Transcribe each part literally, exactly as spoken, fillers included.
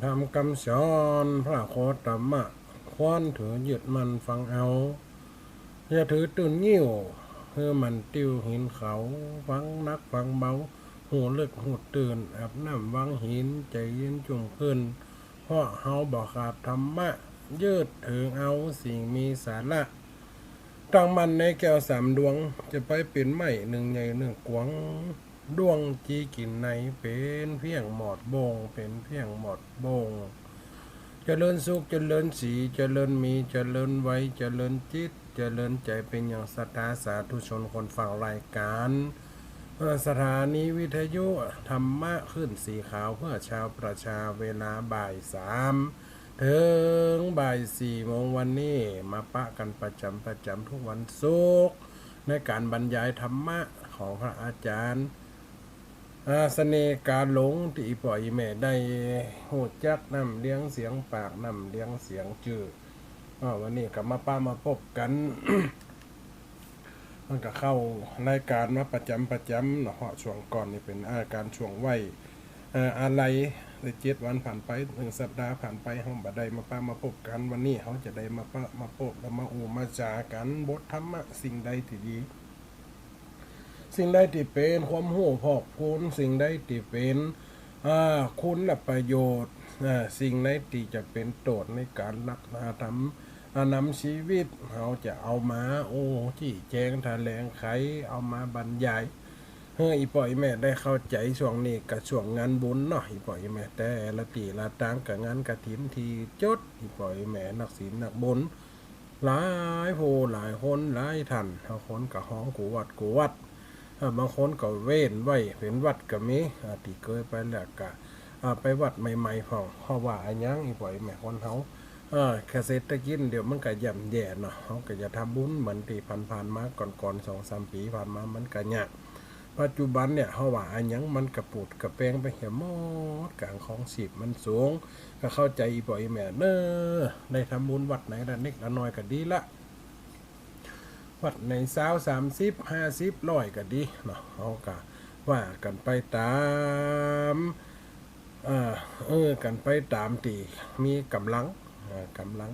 ธรรมกำสอนพระโคตมะ ควรถือยึดมั่นฟังเอา อย่าถือตื้นงิ้ว หื้อมันติ้วหินเขา ฟังหนักฟังเบา ฮู้ลึกฮู้ตื้น อาบน้ำวังหิน ใจ๋เย็นชุ่มชื่น เพราะเฮาบ่ขาดธรรมะ ยึดถือเอาสิ่งมีสาระ ตั้งมั่นในแก้วสามดวง จะไปเป๋นไม้เนื้อใหญ่เนื้อกว้าง ด้วงจี้กิ๋นใน เป๋นเพียงหมอดโบ้ง เป๋นเพียงหมอดโบ้ง เจริญสุข เจริญสี เจริญมี เจริญไว เจริญจิต เจริญใจ๋ เป๋นอย่างศรัทธาสาธุชนคนฟังรายก๋าน เอ่อ สถานีวิทยุธรรมะคลื่นสีขาวเพื่อชาวประชา เวลาบ่ายสาม เถิงบ่ายสี่โมงวันนี้ มาปะกั๋นประจ๋ำประจ๋ำทุกวันศุกร์ ในก๋านบรรยายธรรมะของพระอาจ๋ารย์ อ่า เสน่ห์กาหลง ตี้อี่ป้ออี่แม่ได้ฮู้จักนำเลี้ยงเสียงปาก นำเลี้ยงเสียงจื้อ อ่า วันนี้ก็มาปะมาปบกั๋น มันก็เข้ารายก๋านมาประจ๋ำประจ๋ำเนาะ เพราะช่วงก่อนนี่เป๋นอาก๋านช่วงไหว้ เอ่อ อาลัย ได้เจ็ดวันผ่านไป เถิงสัปดาห์ผ่านไป เฮาบ่ได้มาปะมาปบกั๋น วันนี้เฮาจะได้มาปะมาปบ แล้วมาอู้มาจ๋ากั๋น บทธรรมะ สิ่งใดตี้ดี สิ่งใดตี้เป๋นความฮู้พอกพูน สิ่งใดตี้เป๋น อ่า คุณและประโยชน์ อ่า สิ่งใดตี้จะเป๋นโต้ษในก๋านรักษาธรรม อ่า นำชีวิต เฮาจะเอามา โอ้ จี้แจงแถลงไข เอามาบรรยาย หื้ออี่ป้ออี่แม่ได้เข้าใจ๋ ช่วงนี้ก็ช่วงงานบุญเนาะ อี่ป้ออี่แม่แต่ละตี้ละตาง ก็งานกฐินตี้จด อี่ป้ออี่แม่นักศีลนักบุญ หลายผู้หลายคนหลายต้าน บางคนก็ฮ้องกู้วัดกู้วัด เอ่อ บางคนก็เว้นไว้เป๋นวัดก็มี อ่า ตี้เกยไปแล้วก็ อ่า ไปวัดใหม่ๆ พ่อง เพราะว่าอะหยัง อี่ป้ออี่แม่คนเฮา เอ่อ เศรษฐกิจเดี๋ยวมันก็ย่ำแย่เนาะ เฮาก็จะทำบุญเหมือนตี้ผ่านๆ มาก่อนๆ สองสามปี๋ผ่านมามันก็ยาก ปัจจุบันเนี่ย เฮาว่าอะหยังมันก็ปูดก็แปงไปเหียหมด ก๋างของชีพมันสูง ก็เข้าใจ๋อี่ป้ออี่แม่เนาะ ได้ทำบุญวัดไหนละนิดละน้อยก็ดีละ วัดไหนซาว สามสิบ ห้าสิบ ร้อยก็ดีเนาะ เฮาก็ว่ากั๋นไปต๋าม เอ่อ เออ กั๋นไปต๋ามตี้มีก๋ำลัง เอ่อ ก๋ำลัง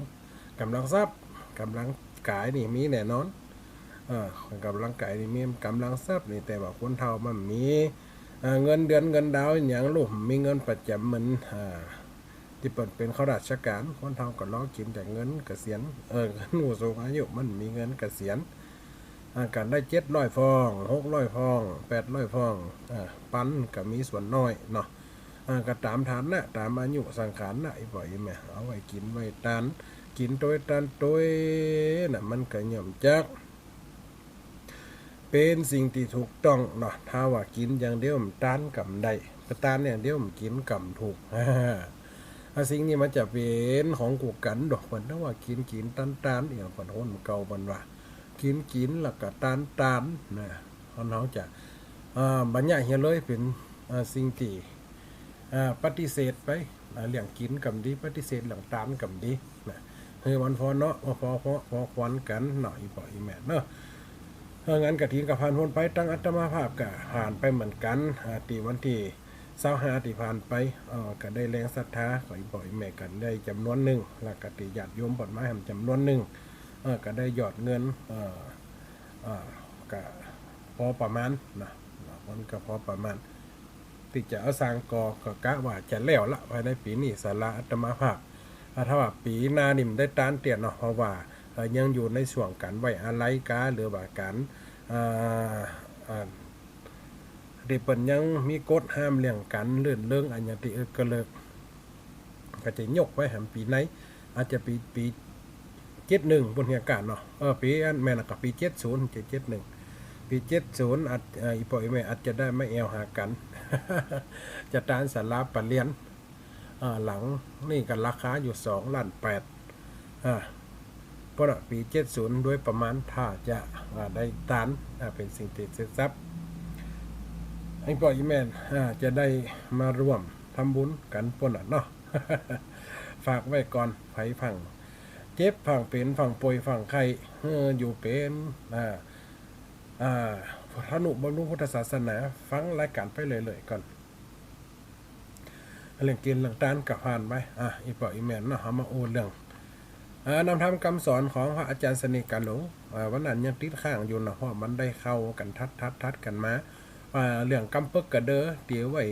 ก๋ำลังทรัพย์ ก๋ำลังก๋ายนี่มีแน่นอน เอ่อ ก๋ำลังก๋ายนี่มี ก๋ำลังทรัพย์นี่ แต่ว่าคนเฒ่ามันมี เอ่อ เงินเดือนเงินดาวอะหยัง ลูกมีเงินประจ๋ำเหมือน อ่า ตี้เปิ้นเป๋นข้าราชก๋าน คนเฒ่าก็รอกิ๋นแต่เงินเกษียณ เออ เงินผู้สูงอายุ มันมีเงินเกษียณ อ่า กั๋นได้เจ็ดร้อยฟอง หกร้อยฟอง แปดร้อยฟอง อ่า ปันก็มีส่วนน้อยเนาะ อ่า ก็ต๋ามฐานะ ต๋ามอายุสังขารนะ อี่ป้ออี่แม่ เอาไว้กิ๋นไว้ตาน กิ๋นตวยตานตวยน่ะ มันก็ย่อมจัก เป๋นสิ่งตี้ถูกต้องเนาะ ถ้าว่ากิ๋นอย่างเดียวมันตานก็บ่ได้ ตานอย่างเดียวมันกิ๋นก็บ่ถูก อ่า สิ่งนี้มันจะเป๋นของกู้กั๋นดอก เปิ้นว่ากิ๋นกิ๋นตานตาน อย่างเปิ้นคนเก่าเปิ้นว่า กิ๋นกิ๋นแล้วก็ตานตานนะ คนเฮาจะ อ่า บ่ยะเหียเลย เป๋น อ่า สิ่งตี้ อ่า ปฏิเสธไป อ่า เรื่องกิ๋นก็บ่ดี ปฏิเสธเรื่องตานก็บ่ดีนะ หื้อมันพอเหนาะ พอ พอ พอ พอควรกั๋นเนาะ อี่ป้ออี่แม่เนาะ เออ งานกฐินก็ผ่านพ้นไป ตังอาตมาภาพก็ผ่านไปเหมือนกั๋น อ่า ตี้วันตี้ซาวห้าตี้ผ่านไป เออ ก็ได้แรงศรัทธาของอี่ป้ออี่แม่กั๋นได้จ๋ำนวนนึ่ง แล้วก็ตี้ญาติโยมเปิ้นมาแหมจ๋ำนวนนึ่ง เออ ก็ได้ยอดเงิน เออ เออ ก็พอประมาณนะ มันก็พอประมาณ ตี้จะเอาสร้างก่อ ก็กะว่าจะแล้วละ ภายในปี๋นี้ ศาลาอาตมาภาพ อ่า ถ้าว่าปี๋หน้านี่มันได้ตานเตื้อเนาะ เพราะว่า เอ่อ ยังอยู่ในช่วงก๋านไว้อาลัยกา หรือว่าก๋าน อ่า อ่า ตี้เปิ้นยังมีกฎห้ามเรื่องก๋านรื่นเริงอะหยังตี้เอิกกระเริก ก็จะยกไว้แหมปี๋ใน อาจจะปี๋ ปี๋เจ็ดหนึ่ง ปุ้นเหียก่าเนาะ เออ ปี๋อันแม่นก็ปี๋เจ็ดศูนย์ เจ็ด เจ็ดหนึ่ง ปี๋เจ็ดศูนย์ อาจ เอ่อ อี่ป้ออี่แม่อาจจะได้มาแอ่วหากั๋น จะตานศาลาปะเรียน อ่า หลังนี่ก็ราคาอยู่สองล้านแปด อ่า เพราะว่าปี๋เจ็ดศูนย์โดยประมาณ ถ้าจะ อ่า ได้ตาน อ่า เป๋นสิ่งตี้เสร็จสับ อี่ป้ออี่แม่ อ่า จะได้มาร่วมทำบุญกั๋นปุ้นน่ะเนาะ ฝากไว้ก่อน ใผฟั่งเจ็บ ฟั่งเป๋น ฟั่งป่วย ฟั่งไข้ เออ อยู่เป๋น อ่า อ่า ทนุบำรุงพุทธศาสนา ฟังรายก๋านไปเรื่อยๆ ก่อน เรื่องกิ๋นเรื่องตานก็ผ่านไป อ่ะ อี่ป้ออี่แม่เนาะ เฮามาอู้เรื่อง อ่า นำธรรมกำสอนของพระอาจารย์เสน่ห์กาหลง อ่า วันนั้นยังติดค้างอยู่เนาะ เพราะมันได้เข้ากั๋นถัดๆๆ กั๋นมา ว่าเรื่องกำเปิกกระเดือ เตรียมไว้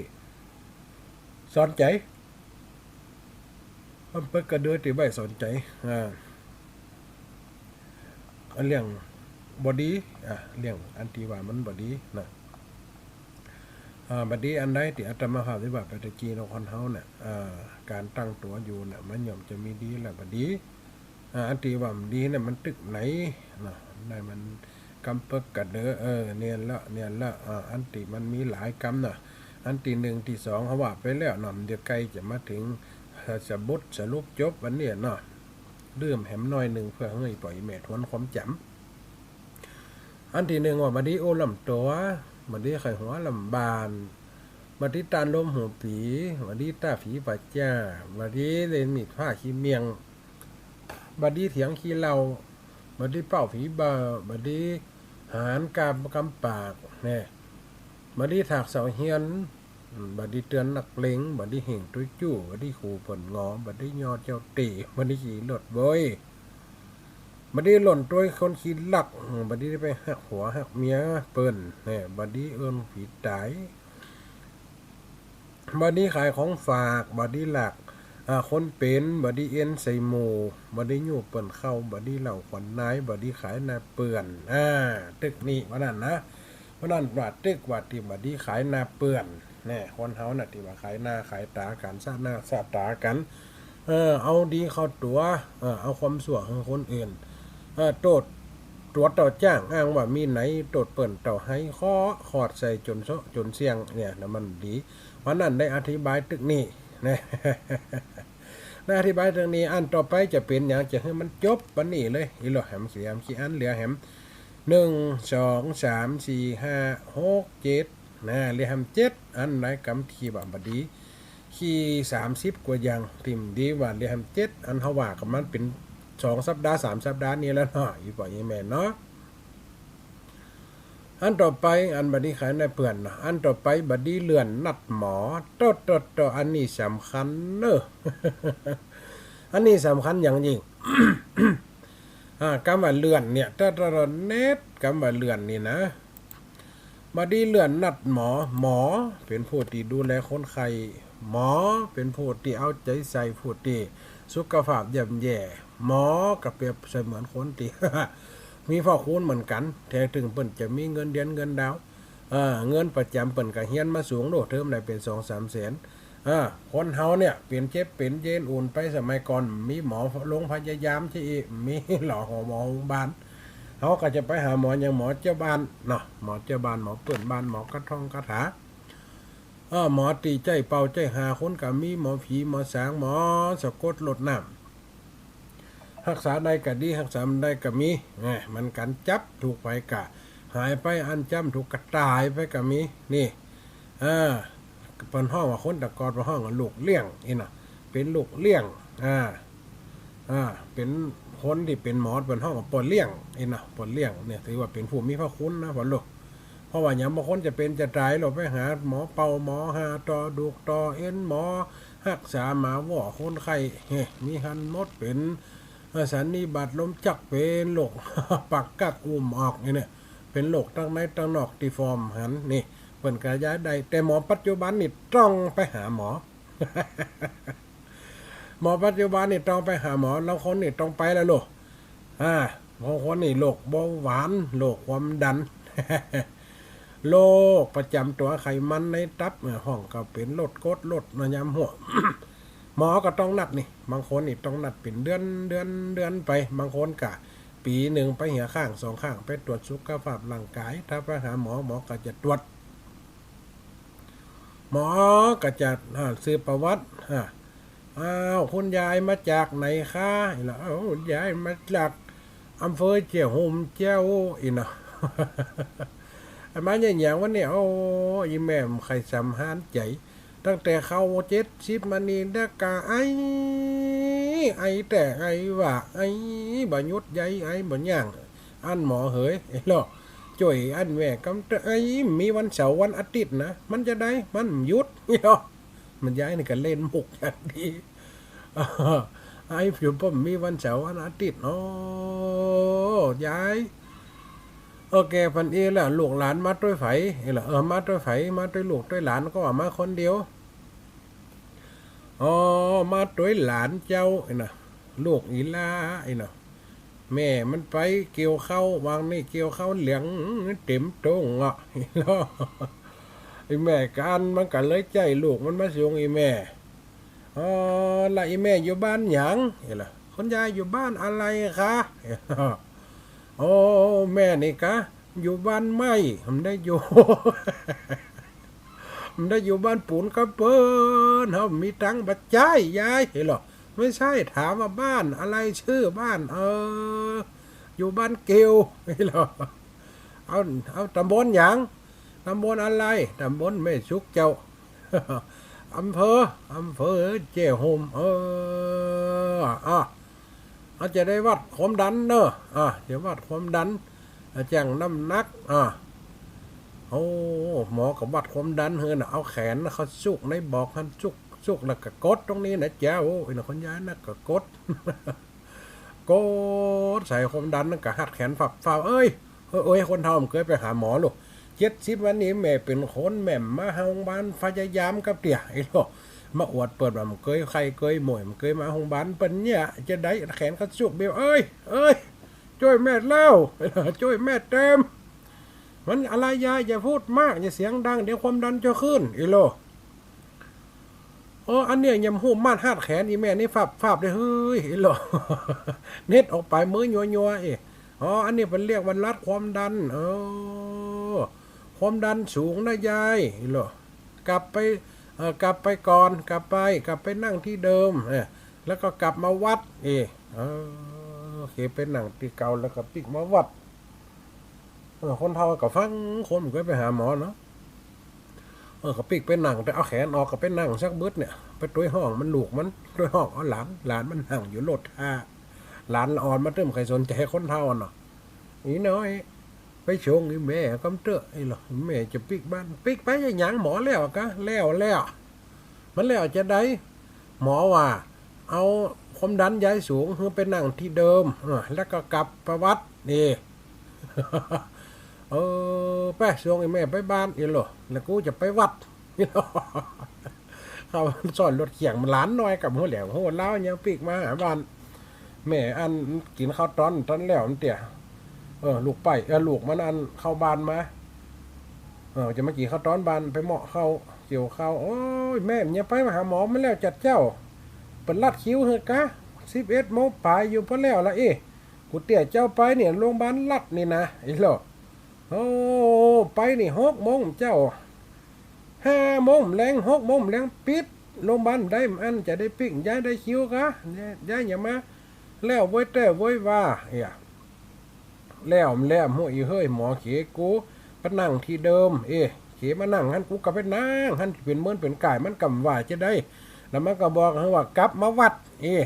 สอนใจ๋ กำเปิกกระเดือ เตรียมไว้สอนใจ๋ อ่า เรื่องบ่ดี อ่า เรื่องอันตี้ว่ามันบ่ดีนะ อ่า บ่ดีอันใดตี้อาตมาภาพได้ว่าไปตะกี้เนาะ คนเฮาเนี่ย อ่า ก๋านตั้งตั๋วอยู่เนี่ย มันย่อมจะมีดีและบ่ดี อ่า อันตี้ว่าบ่ดีเนี่ยมันตึกไหนเนาะ ได้มันกำเปิกกระเดือ เออ เนียนละ เนียนละ อ่า อันตี้มันมีหลายกำเนาะ อันตี้นึ่งตี้สองเฮาว่าไปแล้วเนาะ เดี๋ยวใก้จะมาเถิง สะ สะบุดสรุปจบวันนี้เนาะ ลืมแหมหน้อยนึ่ง เปื้อหื้อป้ออี่แม่ทวนความจ๋ำ อันตี้นึ่งว่าบ่ดีอู้ล่ำตั๋ว บ่ดีใค่หัวล่ำบ่าน บ่ดีต้านลมหูปี๋ บ่ดีต้าผีป่าจ๊า บ่ดีเล่นมีดผ้าขี้เมี่ยง บ่ดีเถียงขี้เหล้า บ่ดีเป้าผีเบ้อ บ่ดีหารกำ กำปาก แน่ บ่ดีถากเสาเฮียน อืม บ่ดีเตื๋อนนักเลง บ่ดีเฮ่งตุ๊ยจู้ บ่ดีขู่เปิ้นหงอ บ่ดีย่อเจ้าตี้ บ่ดีขี่รถโบ้ย บ่ดีล่นตวยคนขี้ลัก อืม บ่ดีไปฮักผัวฮักเมียเปิ้น แน่ บ่ดีเอิ้นผีต๋าย บ่ดีขายของฝาก บ่ดีลัก อ่า คนเป๋น บ่ดีเอ็นใส่หมู่ บ่ดียู้เปิ้นเข้า บ่ดีเหล้าขวัญนาย บ่ดีขายหน้าเปื้อน อ่า ตึกนี้ว่านั้นนะ เพราะนั้นว่าตึกว่าตี้บ่ดีขายหน้าเปื้อน แน่ คนเฮาน่ะตี้ว่าขายหน้าขายต๋ากั๋น ซะหน้าซะต๋ากั๋น เออ เอาดีเข้าตั๋ว เออ เอาความชั่วหื้อคนอื่น เออ โต้ษตั๋วเต้าจ้าง อ้างว่ามีไหน โต้ษเปิ้นเต้าไฮ เคาะขอดใส่จ๋นเซาะจ๋นเสี้ยง เนี่ยนะ มันดี เพราะนั้นได้อธิบายตึกนี้ นะ ได้อธิบายตึกนี้ อันต่อไปจะเป๋นหยัง จะหื้อมันจบวันนี้เลย อี่หลอแหม สี่อัน สี่อัน เหลือแหม นึ่ง สอง สาม สี่ ห้า หก เจ็ด นะ เหลือแหมเจ็ดอัน ในกำตี้ว่าบ่ดี ขี้สามสิบกว่าอย่าง ตี้บ่ดีว่าเหลือแหมเจ็ดอัน เฮาว่ากั๋นมันเป๋นสองสัปดาห์ สามสัปดาห์นี้แล้วเนาะ อี่ป้ออี่แม่เนาะ อันต่อไป อันบ่ดีขายหน้าเปื้อนเนาะ อันต่อไปบ่ดีเลื่อนนัดหมอ โตะโตะโตะ อันนี้สำคัญเนาะ อันนี้สำคัญอย่างยิ่ง อ่า กำว่าเลื่อนเนี่ย โตะโตะโตะ เน็ต กำว่าเลื่อนนี่นะ บ่ดีเลื่อนนัดหมอ หมอเป๋นผู้ตี้ดูแลคนไข้ หมอเป๋นผู้ตี้เอาใจ๋ใส่ผู้ตี้สุขภาพย่ำแย่ หมอก็เปรียบเสมือนคนตี้ มีพ่อคูณเหมือนกั๋น แท้เถิงเปิ้นจะมีเงินเดือนเงินดาว เออ เงินประจ๋ำเปิ้นก็เฮียนมาสูงโลด เทอมละเป๋นสองสามแสน เออ คนเฮาเนี่ย เป๋นเจ็บเป๋นเย็นอุ่นไป สมัยก่อนมีหมอโรงพยาบาลใช่อิ มีหมอโรงพยาบาล เฮาก็จะไปหาหมอหยัง หมอเจ้าบ้านเนาะ หมอเจ้าบ้าน หมอเปื้อนบ้าน หมอกระท่องกระถา เออ หมอตี้ใจ๊เป่าใจ๊หาคนก็มี หมอผี หมอสาง หมอสะกดรดน้ำ ฮักษาได้ก็ดี ฮักษาบ่ได้ก็มี แหม มันกั๋นจับถูกไปก็หายไป อันจับถูกก็ต๋ายไปก็มี นี่ เออ เปิ้นฮ้องว่าคนตะก่อนเปิ้นฮ้องว่าลูกเลี้ยง อี้เนาะ เป๋นลูกเลี้ยง อ่า อ่า เป๋นคนตี้เป๋นหมอ เปิ้นฮ้องว่าป้อเลี้ยง อี้เนาะ ป้อเลี้ยงเนี่ย ถือว่าเป๋นผู้มีพระคุณนะ ป้อลูก เพราะว่าหยัง บางคนจะเป๋นจะต๋าย ลอไปหาหมอเป่า หมอหาต่อดูกต่อเอ็น หมอฮักษาหมาว่อคนไข้ เฮ้ มีหั้นหมด เป๋น เอ่อ สันนิบาตลมจักร เป๋นโรค ปากกั๊กอุ้มออกนี่เนี่ย เป๋นโรคตังในตังนอกตี้ฟอร์มหันนี่ เปิ้นก็ยาได้ แต่หมอปัจจุบันนี่ต้องไปหาหมอ หมอปัจจุบันนี่ต้องไปหาหมอ ลางคนนี่ต้องไปแล้วโลด อ่า บางคนนี่โรคเบาหวาน โรคความดัน โรคประจ๋ำตั๋วไขมันในตับ เอ่อ ฮ้องก็เป๋นโรคกรด โรคน้ำยาหัว หมอก็ต้องนัดนี่ บางคนนี่ต้องนัดเป๋นเดือน เดือน เดือนไป บางคนก็ปี๋นึ่งไปเหียข้างสองข้าง ไปตรวจสุขภาพร่างกาย ถ้าไปหาหมอ หมอก็จะตรวจ หมอก็จะ อ่า สืบประวัติ อ่า อ้าว คุณยายมาจากไหนคะ อี้เนาะ อ้าว คุณยายมาจากอำเภอเจียโฮมเจ้า อี้เนาะ มาอย่างหยังวะเนี่ย โอ้ อี่แม่บ่ใค่สำฮานใจ๋ ตั้งแต่เข้าเจ็ดสิบมานี่แล้วก็ไอ ไอแต๊ไอว่า ไอบ่หยุดยั้ง ไอบ่ยั้ง อันหมอเหย อี้เนาะ จ้วยอันแม่กำเตอ ไอมีวันเสาร์วันอาทิตย์นะ มันจะได้ มันบ่หยุด อี้เนาะ มันยายนี่ก็เล่นมุกอย่างดี ไอ้ผิวป้อมมีวันเสาร์วันอาทิตย์ โอ้ ยาย โอเค ปันอี้ละ ลูกหลานมาตวยใผ เอ้ยละ เออ มาตวยใผ มาตวยลูกตวยหลาน ก็ว่ามาคนเดียว อ๋อ มาตวยหลานเจ้า เอ้ยนะ ลูกอีหล้า เอ้ยนะ แม่มันไปเกี่ยวข้าว วางนี่เกี่ยวข้าวเหลืองเต็มต้งอ่ะ ไอ้แม่กานมันก็เลยใจ๊ลูกมันมาส่งไอ้แม่ อ๋อ ละไอ้แม่อยู่บ้านหยัง เอ้ยละ คุณยายอยู่บ้านอะไรคะ โอ้ แม่นี่กะ อยู่บ้านไม้ มันได้อยู่ มันได้อยู่บ้านปูนกับเปิ้น เฮามีตังค์บ่ใจ๊ยาย เอ้ยละ ไม่ใช่ ถามว่าบ้านอะไร ชื่อบ้าน เออ อยู่บ้านเกลียว เอ้ยละ เอา เอาตำบลหยัง ตำบลอะไร ตำบลแม่สุขเจ้า อำเภอ อำเภอเจ้โฮม เออ อ่ะ เอาจะได้วัดความดันเนอะ อ่ะ จะวัดความดัน อ่ะ ชั่งน้ำหนัก อ่ะ โอ้ หมอก็วัดความดันหื้อนะ เอาแขนนะเขาจุกในบอกหั้น จุก จุกแล้วก็กดตรงนี้นะเจ้า โอ้ยนะ คุณยายนะ ก็กด กดใส่ความดันนั่นก็หัดแขนฟับๆ เอ้ย เอ้ย เอ้ย คนเฒ่ามันเกยไปหาหมอลูก เจ็ดสิบวันนี้แม่เป๋นคนแม่มาโฮงบาลพยายามกับเตี้ย ไอ้โลก มาอวดเปิ้นว่ามันเกยไข้เกยหมวย มันเกยมาโฮงบาล เปิ้นเนี่ยจะได้แขนเขาจุกเดียว เอ้ย เอ้ย จ้วยแม่แล้ว จ้วยแม่แตม มันอะไรยาย อย่าพูดมาก อย่าเสียงดัง เดี๋ยวความดันจะขึ้น ไอ้โลก โอ้ อันเนี้ยยังฮู้มาดหัดแขน อีแม่นี่ฟับๆ เด้อเฮ้ย ไอ้โลก เน็ตออกไปมือยัวๆ เอ้ย อ๋อ อันนี้เปิ้นเรียกว่าวัดความดัน เออ ความดันสูงนะยาย ไอ้โลก กลับไป เอ่อ กลับไปก่อน กลับไป กลับไปนั่งตี้เดิม เออ แล้วก็กลับมาวัด เอ้ย เออ โอเค ไปนั่งตี้เก่าแล้วก็ปิ๊กมาวัด เออ คนเฒ่าก็ฟัง คนบ่เกยไปหาหมอเนาะ เออ ก็ปิ๊กไปนั่ง ไปเอาแขนออก ก็ไปนั่งสักบึดเนี่ย ไปตวยฮ้องมัน ลูกมันตวยฮ้องเอาหลาน หลานมันนั่งอยู่รถท่า หลานอ่อนมาตึ้มใค่สนใจ๋คนเฒ่าเนาะ อีน้อย ไปส่งอีแม่กำเต๊อะ ไอ้โลก แม่จะปิ๊กบ้าน ปิ๊กไปหยัง หมอแล้วกะ แล้วแล้ว มันแล้วจะได้ หมอว่า เอาความดันยายสูง หื้อไปนั่งตี้เดิม เออ แล้วก็กลับไปวัด นี่ เออ ไปส่งไอ้แม่ไปบ้าน ไอ้โลก แล้วกูจะไปวัด เขาซ้อนรถเคียง หลานน้อยก็บ่ฮู้แหละ ฮู้ลาวยังปิ๊กมาหาบ้าน แม่อันกิ๋นข้าวตอน ตอนแล้วมันเตี้ย เออ ลูกไป เออ ลูกมันอันเข้าบ้านมา เออ จะมากิ๋นข้าวตอนบ้าน ไปเหมาะข้าว เกี่ยวข้าว โอ้ย แม่มันยังไปหาหมอ มันแล้วจัดเจ้า เปิ้นลัดคิวหื้อกะ สิบเอ็ดโมงป๋ายอยู่ พอแล้วละ เอ้ย กูเตี้ยเจ้าไปเนี่ย โฮงบาลรัฐนี่นะ ไอ้โลก โอ้ ไปนี่หกโมงเจ้า ห้าโมงแลง หกโมงแลงปิด โฮงบาลได้ อันจะได้ปิ๊ก ยายได้คิวกะ ยายอย่ามา แล้วโวยแต๊โวยวา เอ้ย แล้ว แล้ว โห้ย อีเฮ้ย หมอเขยกู ไปนั่งตี้เดิม เอ้ย เขยมานั่งหั้น กูก็ไปนั่งหั้น เป๋นเมินเป๋นก่าย มันก็บ่ว่าจะได้ แล้วมันก็บอกหื้อว่า กลับมาวัด เอ้ย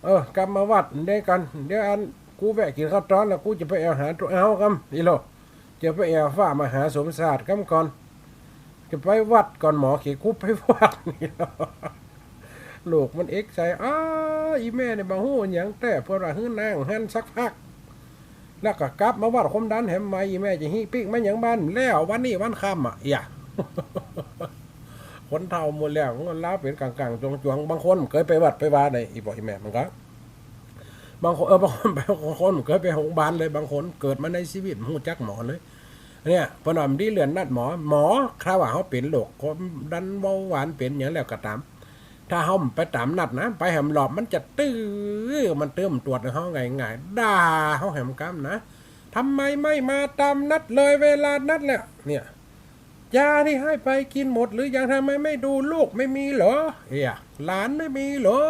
เออ กลับมาวัดเดียวกั๋น เดี๋ยวอัน กูแวะกิ๋นข้าวตอน แล้วกูจะไปแอ่วหาตั๋วแอ่วกำ ไอ้โลก จะไปแอ่วฟ้ามหาสมชาติกำก่อน จะไปวัดก่อน หมอเขยกูไปวัด นี่ ลูกมันเอกใจ๋ อ้า อีแม่นี่บ่ฮู้หยังแต๊ เปิ้นว่าหื้อนั่งหั้นสักพัก แล้วก็กลับมาวัดความดันแหมใหม่ อีแม่จะหื้อปิ๊กมาหยังบ้าน แล้ววันนี้วันค่ำอะ เอ้ย คนเฒ่าหมดแล้ว คนลาวเป๋นก่างๆ จ๋วงๆ บางคนบ่เกยไปวัดไปวาใด อีพ่ออีแม่มันกะ บางคน เออ บางคน บางคนบ่เกยไปโฮงบาลเลย บางคนเกิดมาในชีวิตบ่ฮู้จักหมอเลย เนี่ย เปิ้นว่ามันดีเลื่อนนัดหมอ หมอ ถ้าว่าเฮาเป๋นโรคความดันเบาหวานเป๋นหยังแล้วก็ต๋าม ถ้าเฮาบ่ไปต๋ามนัดนะ ไปแหมรอบมันจะตื้อ มันตื้อ มันตรวจเฮาง่ายๆ ด่าเฮาแหมกำนะ ทำไมไม่มาตามนัดเลย เวลานัดแล้ว เนี่ย ยาที่ให้ไปกินหมดหรือยัง ทำไมไม่ดูลูก ไม่มีเหรอ เอ้ย หลานไม่มีเหรอ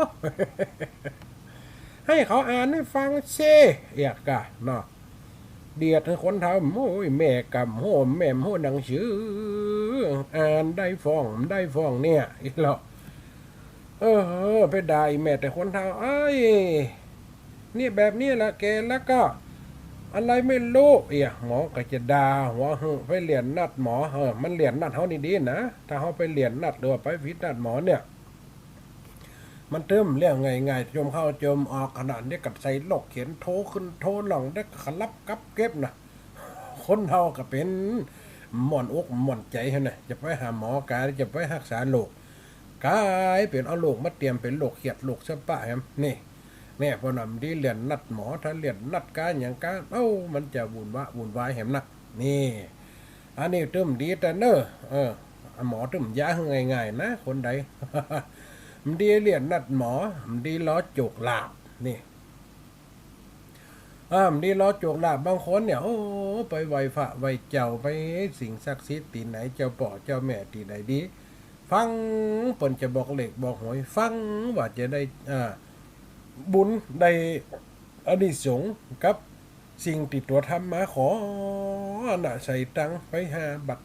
ให้เขาอ่านให้ฟังสิ เอ้ย กะเนาะ เดียดหื้อคนเฒ่า โอ้ย แม่กำโห้ แม่บ่ฮู้หนังสือ อ่านได้ฟ้อง ได้ฟ้องเนี่ย ไอ้โลก เออ ไปด่าอีแม่แต่คนเฒ่า เอ้ย เนี่ยแบบนี้แหละ แก่แล้วก็ อะไรไม่รู้ เอีย หมอก็จะด่าหัวหื้อ ไปเลื่อนนัดหมอ เออ มันเลื่อนนัดเฮาดีๆ นะ ถ้าเฮาไปเลื่อนนัดหรือว่าไปผิดนัดหมอเนี่ย มันตึมเรื่องง่ายๆ จมเข้าจมออก ขนาดนี้ก็ใส่โรคเข็ญ โทขึ้นโทล่อง ได้ขลับกับเก็บนะ คนเฮาก็เป๋นหม่อนอกหม่อนใจ๋หั้นนะ จะไปหาหมอกา จะไปฮักษาโรค ก๋ายเป๋นเอาโรคมาเตรียมเป๋นโรคเคียดโรคสะปะแหม นี่ เนี่ย เพราะนั้นดีเลื่อนนัดหมอ ถ้าเลื่อนนัดกาหยังกา เอ้า มันจะวุ่นวะวุ่นวายแหมนัก นี่ อันนี้ตึมดีแต๊เน่อ เออ หมอตึมยาหื้อง่ายๆ นะ คนใด มันดีเลื่อนนัดหมอ มันดีรอโจกลาภ นี่ อ่า มันดีรอโจกลาภ บางคนเนี่ย โอ้ ไปไหว้พระไหว้เจ้า ไปสิ่งศักดิ์สิทธิ์ตี้ไหน เจ้าป้อเจ้าแม่ตี้ไหนดี ฟังเปิ้นจะบอกเลขบอกหวย ฟังว่าจะได้ อ่า บุญได้อานิสงส์กับสิ่งตี้ตั๋วทำมา ขอนะ ใส่ตังค์ไปห้าบาท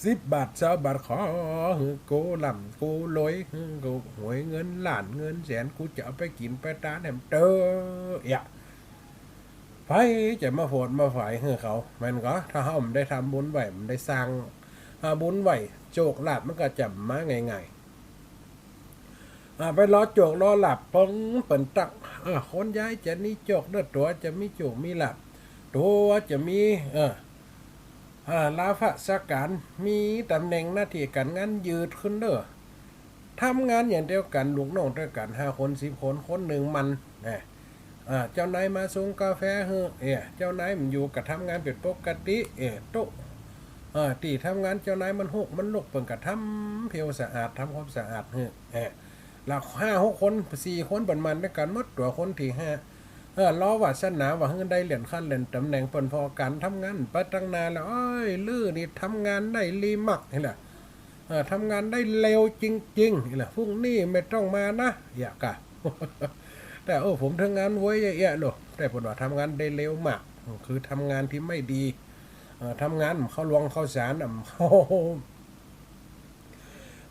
สิบบาท ซาวบาท ขอหื้อกูร่ำกูรวย หื้อกูหวยเงินล้านเงินแสน กูจะเอาไปกิ๋นไปตานแหมเต๊อะ เอีย ใผจะมาโผดมาฝายหื้อเขา แม่นก่อ ถ้าเฮาบ่ได้ทำบุญไว้ บ่ได้สร้าง อ่า บุญไว้ โจกลาภมันก็จะมาง่ายๆ อ่า ไปรอโจกรอลาภ เปิ้น เปิ้นตั๊ก อ่า คนใดจะมีโจกเน่อ ตั๋วจะมีโจกมีลาภ ตั๋วจะมี เออ อ่า ลาภะสการ มีต๋ำแหน่งหน้าตี้ก๋านงานยืดขึ้นเน่อ ทำงานอย่างเดียวกั๋น ลูกน้องตวยกั๋น ห้าคน สิบคน คนนึ่งหมั่น นะ อ่า เจ้านายมาส่งกาแฟหื้อ เอ้ย เจ้านายบ่อยู่ก็ทำงานเป๋นปกติ เอ้ย โต๊ะ เออ ตี้ทำงานเจ้านายมันฮกมันรก เปิ้นก็ทำเพลสะอาด ทำความสะอาดหื้อ เอ้ย แล้วห้าหกคน สี่คน เปิ้นหมั่นตวยกั๋นหมด ตั๋วคนตี้ห้า เออ รอวาสนาว่าหื้อได้เลื่อนขั้นเลื่อนต๋ำแหน่ง เปิ้นผ่อก๋านทำงานไปตังหน้าแล้ว โอ้ย ลือนี่ทำงานได้ลีมัก หั้นแหละ เออ ทำงานได้เร็วจริงๆ หั้นแหละ พรุ่งนี้บ่ต้องมานะ เอียก่ะ แต่ โอ้ ผมทำงานไวเยียะๆ โล แต่เปิ้นว่าทำงานได้เร็วมาก คือทำงานตี้ไม่ดี เออ ทำงานบ่เข้าหลวงเข้าสารน่ะ บ่เข้า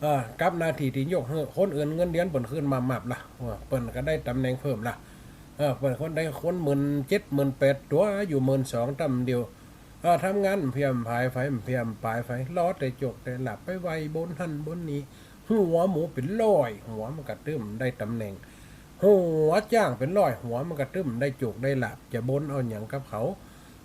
เออ กับหน้าตี้ตี้ยกหื้อคนอื่น เงินเดือนเปิ้นขึ้นมามับละ เออ เปิ้นก็ได้ต๋ำแหน่งเพิ่มละ เออ เปิ้นคนได้คนหมื่นเจ็ดหมื่นแปด ตั๋วอยู่หมื่นสอง ต๋ำเดียว เออ ทำงานบ่เพียบ่ผายใผ บ่เพียบ่ผายใผ รอแต่โจกแต่ลาภ ไปไหว้บนหั้นบนนี่ หัวหมูเป๋นร้อยหัว มันก็ตึมได้ต๋ำแหน่ง หัวจ๊างเป๋นร้อยหัว มันก็ตึมได้โจกได้ลาภ จะบนเอาหยังกับเขา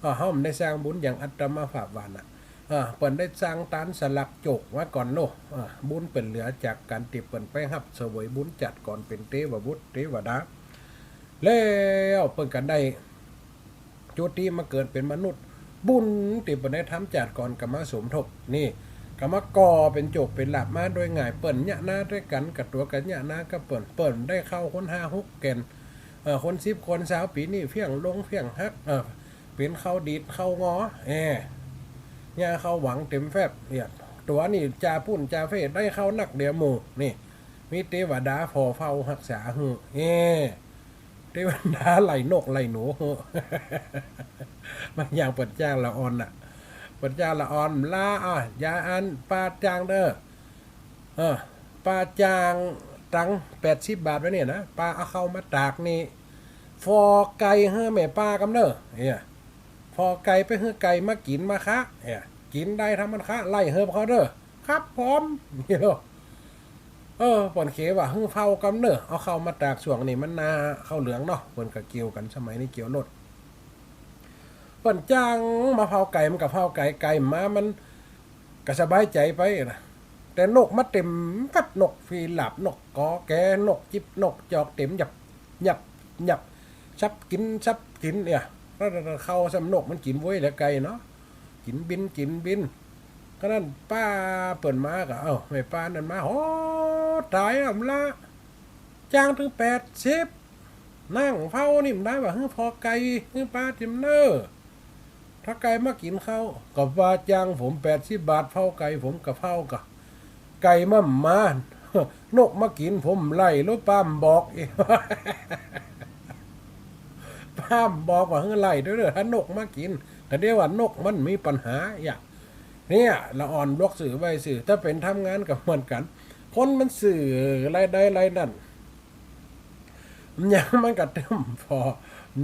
เออ เฮาบ่ได้สร้างบุญหยัง อาตมาภาพว่าน่ะ เออ เปิ้นได้สร้างตานสลักโจกไว้ก่อนโล เออ บุญเปิ้นเหลือจากก๋านตี้เปิ้นไปฮับเสวยบุญจาติก่อนเป๋นเตวบุตรเตวดา แล้วเปิ้นก็ได้จุติมาเกิดเป๋นมนุษย์ บุญตี้เปิ้นได้ทำจาติก่อนก็มาสมทบ นี่ ก็มาก่อเป๋นโจกเป๋นลาภมาโดยง่าย เปิ้นเยียะนาตวยกั๋น กะตั๋วก็เยียะนากับเปิ้น เปิ้นได้เข้าคนห้าหกแก่น เออ คนสิบคนซาว ปี๋นี้เพี้ยงลงเพี้ยงหัก เออ เป๋นเข้าดีดเข้างอ เอ้ย เยียะเข้าหวังเต๋มแฟบ เอียด ตั๋วนี่จ่าปุ้นจ่าเฟ้ได้เข้านักเดียวหมู่ นี่ มีเตวดาผ่อเฝ้าฮักษาหื้อ เอ้ย เตวดาไล่นกไล่หนูหื้อ มันอย่างเปิ้นจ้างละอ่อนน่ะ เปิ้นจ้างละอ่อน ลา อ่ะ ยายอัน ป้าจ้างเน่อ เออ ป้าจ้างตังค์แปดสิบบาทไปเนี่ยนะ ป้าเอาเข้ามาตากนี่ ผ่อไก่หื้อแม่ป้ากำเน่อ เอ้ย ผ่อไก่ไปหื้อไก่มากิ๋นมาคะ เอ้ย กิ๋นได้ถ้ามันคะ ไล่หื้อเขาเน่อ ครับผม นี่โล เออ เปิ้นเขว่าหื้อเฝ้ากำเน่อ เอาเข้ามาตาก ช่วงนี้มันหน้าข้าวเหลืองเนาะ เปิ้นก็เกี่ยวกั๋น สมัยนี้เกี่ยวโลด เปิ้นจ้างมาเฝ้าไก่ มันก็เฝ้าไก่ ไก่มามันก็สบายใจ๋ไปนะ แต่นกมาเต๋มกัด นกพีราบ นกกอแก นกจิบ นกจอก เต๋มหยับ หยับ หยับ ซับกิ๋น ซับกิ๋นเนี่ย แล้วเข้าซ้ำ นกมันกิ๋นโว้ยแหละไก่เนาะ กิ๋นบิน กิ๋นบิน ก็นั้นป้าเปิ้นมาก็ เอ้า แม่ป้านั้นมา โอ้ ต๋ายอำละ จ้างตึงแปดสิบ นั่งเฝ้านี่บ่ได้ว่า หื้อผ่อไก่ หื้อป้าจิมเน่อ ถ้าไก่มากิ๋นข้าว ก็ว่าจ้างผมแปดสิบบาท เฝ้าไก่ ผมก็เฝ้า ก็ไก่มันบ่มา นกมากิ๋น ผมไล่ แล้วป้าบ่บอกอีก ป้าบ่บอกว่าหื้อไล่ตวยเน่อ ถ้านกมากิ๋น ก็เดี๋ยวว่านกมันมีปัญหา อย่าง เนี่ย ละอ่อนลวกซื่อไว้ซื่อ ถ้าเป๋นทำงานก็เหมือนกั๋น คนมันซื่อรายได้รายนั้น หยังมันก็ตึมผ่อ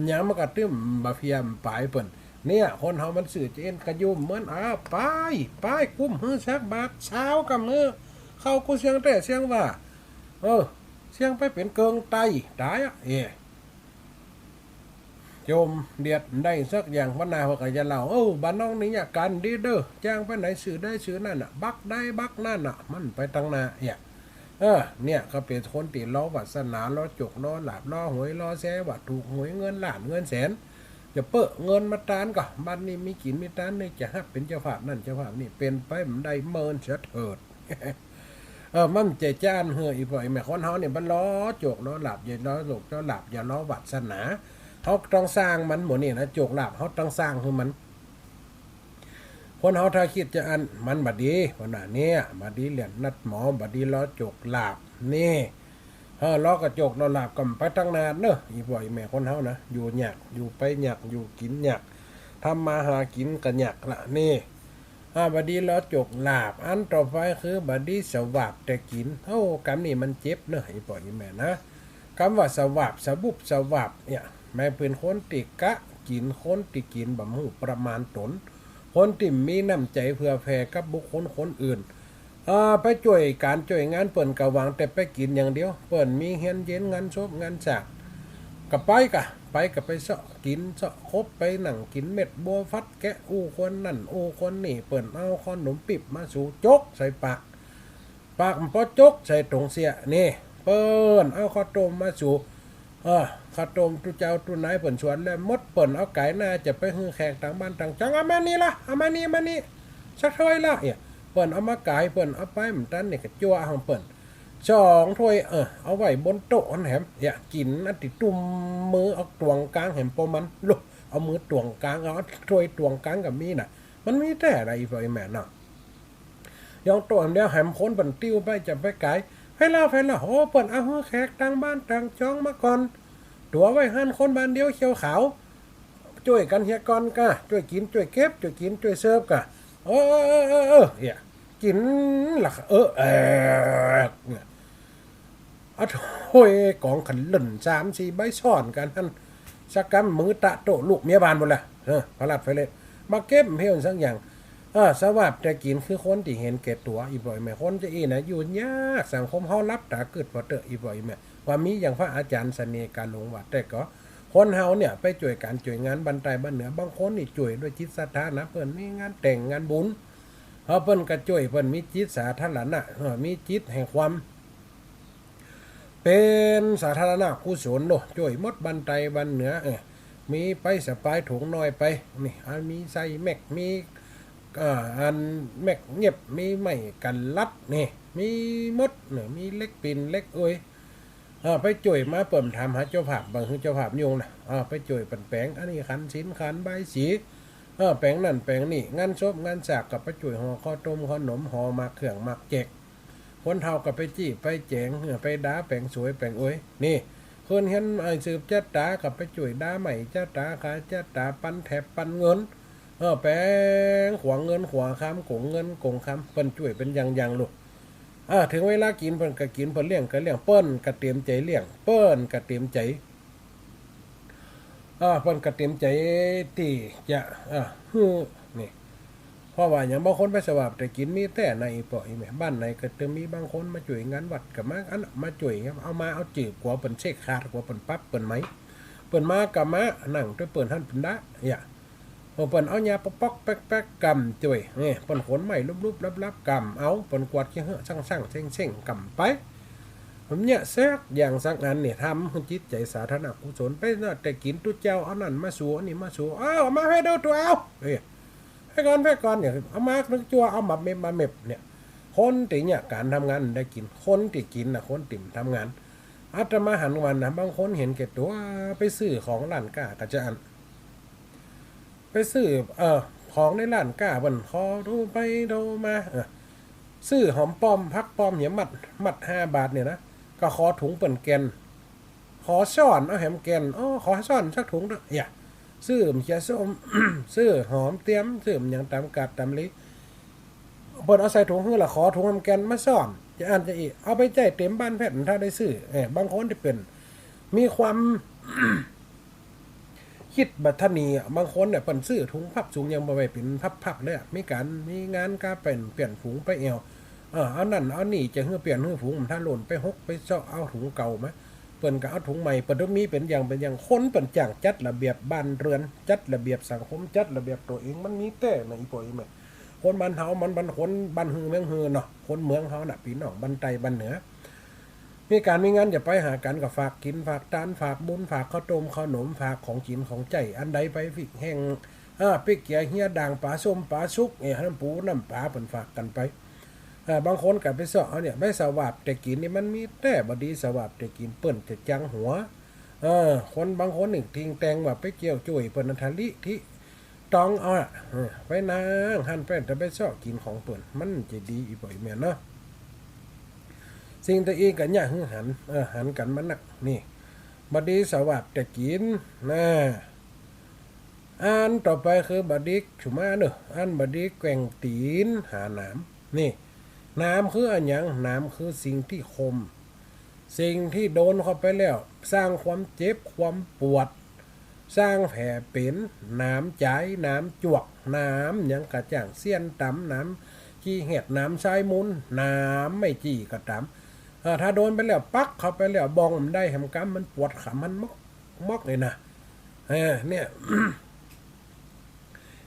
หยังมันก็ตึ้มบ่าเพียมปายเปิ้น เนี่ย คนเฮามันซื่อจะเอ็นกระยุมเหมือน อ้าว ปาย ปาย กุ้มหื้อสักบาท ซาวกำหื้อ เข้ากู้เสียงแต๊เสียงว่า เออ เสียงไปเป๋นเกิงไต ต๋ายอะ เอ้ จมเดียดได้สักอย่าง วันหน้าเขาก็จะเล่า เออ บ้านน้องนี่เนี่ย ก๋านดีเด้อ จ้างไปไหน ซื่อได้ซื่อนั่นน่ะ บักได้บักนั่นน่ะ มันไปตังหน้า เนี่ย เออ เนี่ย ก็เป๋นคนตี้รอวาสนา รอโจค รอลาภ รอหวย รอแซว่าถูกหวยเงินล้านเงินแสน จะเปิ้นเงินมาตานก็ บัดนี้มีกิ๋นมีตานนี่ จะฮับเป๋นเจ้าภาพนั่นเจ้าภาพนี่ เป๋นไปบ่ได้เมินเสียเถิด เออ มันจะจ้านหื้อ อีพ่ออีแม่ คนเฮานี่มันรอโจค รอลาภ อย่ารอโจค รอลาภ อย่ารอวาสนา เฮาต้องสร้างมันหมดนี่นะ โจคลาภ เฮาต้องสร้างหื้อมัน คนเฮาถ้ากึ๊ดจะอั้น มันบ่ดี เปิ้นว่าเนี่ย บ่ดีเลียนนัดหมอ บ่ดีรอโจคลาภ นี่ เออ รอกระโจครอลาภก็ไปตังหน้าเนาะ อีพ่ออีแม่คนเฮานะ อยู่ยาก อยู่ไปยาก อยู่กิ๋นยาก ทำมาหากิ๋นก็ยากละ นี่ อ่า บ่ดีรอโจคลาภ อันต่อไปคือบ่ดีสวาปแต่กิ๋น โอ้ กำนี้มันเจ็บเนาะ อีพ่ออีแม่นะ กำว่าสวาป สะบุบสวาปเนี่ย หมายเป๋นคนตี้กะกิ๋น คนตี้กิ๋นบ่ฮู้ประมาณต๋น คนตี้มีน้ำใจ๋เผื่อแผ่กับบุคคลคนอื่น เอ่อ ไปจ้วยก๋านจ้วยงานเปิ้นก็หวังแต่ไปกิ๋นอย่างเดียว เปิ้นมีเฮียนเย็น งานศพงานสาก ก็ไปกะ ไปก็ไปเซาะกิ๋นเซาะคบ ไปนั่งกิ๋นเม็ดบัวฟัด แกะอู้คนนั่นอู้คนนี่ เปิ้นเอาขนมปิ๊บมาสู่ จกใส่ปาก ปากบ่จกใส่ต๋งเสี้ย นี่ เปิ้นเอาข้าวต้มมาสู่ เออ ข้าวต้มตุ๊เจ้าตุ๊นายเปิ้นสวนแล้วหมด เปิ้นเอาก๋ายหน้าจะไปหื้อแขกตางบ้านตางจอง เอามานี่ละ เอามานี่ มานี่ สักถ้วยละ เนี่ย เปิ้นเอามาก๋าย เปิ้นเอาไปบ่ตันนี่ก็จั่วของเปิ้น สองถ้วย เออ เอาไว้บนโต๊ะหั้นแหม เนี่ย กิ๋นอันตี้ตุ้มมือเอาตวงก๋างแหมปอมัน ลุ เอามือตวงก๋าง เอาถ้วยตวงก๋างก็มีน่ะ มันมีแต๊ใด อีพ่ออีแม่เนาะ ยองโต๊ะแหมเดียว แหมคนเปิ้นติ้วไปจะไปก๋าย ไปแล้ว ไปแล้ว โอ้ เปิ้นเอาหื้อแขกตางบ้านตางจองมาก่อน ตั๋วไว้หั้นคนบ้านเดียวเขียวขาว จ้วยกั๋นเหียก่อนกะ จ้วยกิ๋นจ้วยเก็บ จ้วยกิ๋นจ้วยเสิร์ฟกะ เออ เออ เออ เออ เนี่ย กิ๋นละ เออ เออ เนี่ย เอาถ้วยก๋องขันเล่นสามสี่ใบซ้อนกั๋นหั้น สักกำมือตะโต๊ะลูกเมียบ้านหมดละ เออ พระราชไฟเล็ด มาเก็บเพี้ยนสักอย่าง เออ สวาปแต่กิ๋นคือคนตี้เห็นแก่ตั๋ว อีพ่ออีแม่ คนจะอี้นะ อยู่ยาก สังคมเฮาหลับต๋ากึ๊ดผ่อเต๊อะ อีพ่ออีแม่ ว่ามีอย่างพระอาจ๋ารย์เสน่ห์กาหลงว่า แต่ก็ คนเฮาเนี่ยไปจ้วยก๋านจ้วยงานบ้านใต้บ้านเหนือ บางคนนี่จ้วยด้วยจิตศรัทธานะ เปิ้นมีงานแต่งงานบุญ เออ เปิ้นก็จ้วย เปิ้นมีจิตสาธารณะ เออ มีจิตแห่งความ เป๋นสาธารณกุศลเนาะ จ้วยหมดบ้านใต้บ้านเหนือ เออ มีไปสะปายถุงน้อยไป นี่ อันมีไส้แม็ก มี อ่า อันแม็กเงียบ มีไม้กั๋นลัด นี่ มีหมดเนี่ย มีเหล็กปิ่นเหล็กเอย เออ ไปจ้วยมาเปิ้นถามหาเจ้าภาพ บ่หื้อเจ้าภาพยุ่งนะ เออ ไปจ้วยเปิ้นแป๋ง อันนี้ขันศีลขันบายสี เออ แป๋งนั่นแป๋งนี่ งานศพงานสากก็ไปจ้วยห่อข้าวต้มข้าวหนม ห่อหมากเครื่องหมากแจก คนเฒ่าก็ไปจี้ไปแจ๋ง เออ ไปดาแป๋งสวยแป๋งอวย นี่ คนเฮียนไอ้สืบจะต๋าก็ไปจ้วยดาไม้จะต๋า ขายจะต๋า ปันแถบปันเงิน เออ แป๋งขวางเงินขวางคำ โก๋งเงินโก๋งคำ เปิ้นจ้วยเป๋นอย่างๆ ลูก อ่า เถิงเวลากิ๋นเปิ้นก็กิ๋น เปิ้นเลี้ยงก็เลี้ยง เปิ้นก็เตรียมใจ๋เลี้ยง เปิ้นก็เตรียมใจ๋ อ่า เปิ้นก็เตรียมใจ๋ตี้จะ อ่า หื้อ นี่ เพราะว่าหยัง บางคนไปสวาปแต่กิ๋นมีแต๊นะ อีพ่ออีแม่ บ้านไหนก็จะมีบางคนมาจ้วยงานวัดก็มา อันน่ะ มาจ้วย เอามาเอาจื้อ กั๋วเปิ้นเช็คขาด กั๋วเปิ้นปรับเปิ้นใหม่ เปิ้นมาก็มานั่งตวยเปิ้นหั้นเปิ้นดา เนี่ย เออ เปิ้นเอาหญ้าป๊อกๆ แป๊กๆ กำจ้วย นี่ เปิ้นขนไม้ลุบๆ ลับๆ กำเอา เปิ้นกวาดขี้เหื้อซั่งๆ เซ็่งๆ กำไป ผมเนี่ยสักอย่างสักอันเนี่ย ทำหื้อจิตใจ๋สาธารณกุศลไปเนาะ แต่กิ๋นตุ๊เจ้า เอานั่นมาสู่ อันนี้มาสู่ เอา เอามาแพ่เด้อตั๋ว เอา เอ้ย แพ่ก่อน แพ่ก่อน เนี่ย เอามานึกจั่ว เอามาเม็บ มาเม็บ เนี่ย คนตี้เนี่ยก๋านทำงานได้กิ๋น คนตี้กิ๋นน่ะ คนตี้ทำงาน อาตมาหันวันนะ บางคนเห็นแก่ตั๋ว ไปซื้อของร้านก๊าก็จะอั้น ไปซื้อ เออ ของในร้านก๊าเปิ้น ขอโทรไปโทรมา เออ ซื้อหอมป้อม ผักป้อม เนี่ย มัด มัดห้าบาทเนี่ยนะ ก็ขอถุงเปิ้นแก่น ขอซ้อน เอาแหมแก่น อ้อ ขอซ้อนสักถุงเต๊อะ เนี่ย ซื้อเขียส้ม ซื้อหอมเตียม ซื้อหยังต๋ามกาดต๋ามลี เปิ้นเอาใส่ถุงหื้อละ ขอถุงแหมแก่นมาซ้อน จะอั้นจะอี้ เอาไปใจ๊เต๋มบ้านแพ่น ถ้าได้ซื้อ เออ บางคนตี้เปิ้นมีความ คิดบ่าตะหนีอะ บางคนเนี่ยเปิ้นซื้อถุงพับถุงหยังมาไว้เป๋นพับๆ เลยอะ มีก๋านมีงานก็เปลี่ยน เปลี่ยนถุงไปแอ่ว เออ เอานั่นเอานี่จะหื้อเปลี่ยนหื้อถุง ถ้าหล่นไปหกไปเซาะ เอาถุงเก่ามา เปิ้นก็เอาถุงใหม่ เปิ้นต้องมีเป๋นอย่างเป๋นอย่าง คนเปิ้นจ้างจัดระเบียบบ้านเรือน จัดระเบียบสังคม จัดระเบียบตั๋วเอง มันมีแต๊นะ อี่ป้ออี่แม่ คนบ้านเฮามัน มันคนบ้านฮือเมืองฮือเนาะ คนเมืองเฮาน่ะ ปี้น้องบ้านใต้บ้านเหนือ มีก๋านมีงานจะไปหากั๋นก็ฝากกิ๋นฝากตาน ฝากบุญ ฝากข้าวต้มข้าวหนม ฝากของกิ๋นของใจ๊อันใดไป ปิ๊กแห้ง อ่า ปิ๊กเกียเฮียด่าง ป๋าส้มป๋าสุก เอ้ย น้ำปูน้ำป๋า เปิ้นฝากกั๋นไป อ่า บางคนก็ไปเซาะเอาเนี่ย ใบสวาบแต่กิ๋นนี่มันมีแต๊บ่ดี สวาบแต่กิ๋น เปิ้นจะจังหัว เออ คนบางคนนี่ทิ้งแต่งว่าไปเกี่ยวจ้วยเปิ้น อันทะลิทิตองเอาอะ เออ ไปนั่งหั้นแป้นแต่ไปเซาะกิ๋นของเปิ้น มันจะดีอี่ป้ออี่แม่เนาะ สิ่งตะอี้ก็อย่าหื้อหัน เออ หันกั๋นมานัก นี่ บ่ดีสวาบแต่กิ๋น นะ อันต่อไปคือบ่ดี สุมาเน่อ อันบ่ดีแกว่งตี๋นหาหนาม นี่ หนามคืออะหยัง หนามคือสิ่งตี้คม สิ่งตี้โดนเข้าไปแล้ว สร้างความเจ็บความปวด สร้างแผลเป๋น หนามจ๋าย หนามจวก หนามหยังก็จ้าง เสี้ยนต๋ำ หนามขี้เห็ด หนามซ้ายมุน หนามไม้จี้ก็ต๋าม เออ ถ้าโดนไปแล้ว ปักเข้าไปแล้ว บ่องบ่ได้แหมกำ มันปวดขำ มันมอก มอกเลยนะ เออ เนี่ย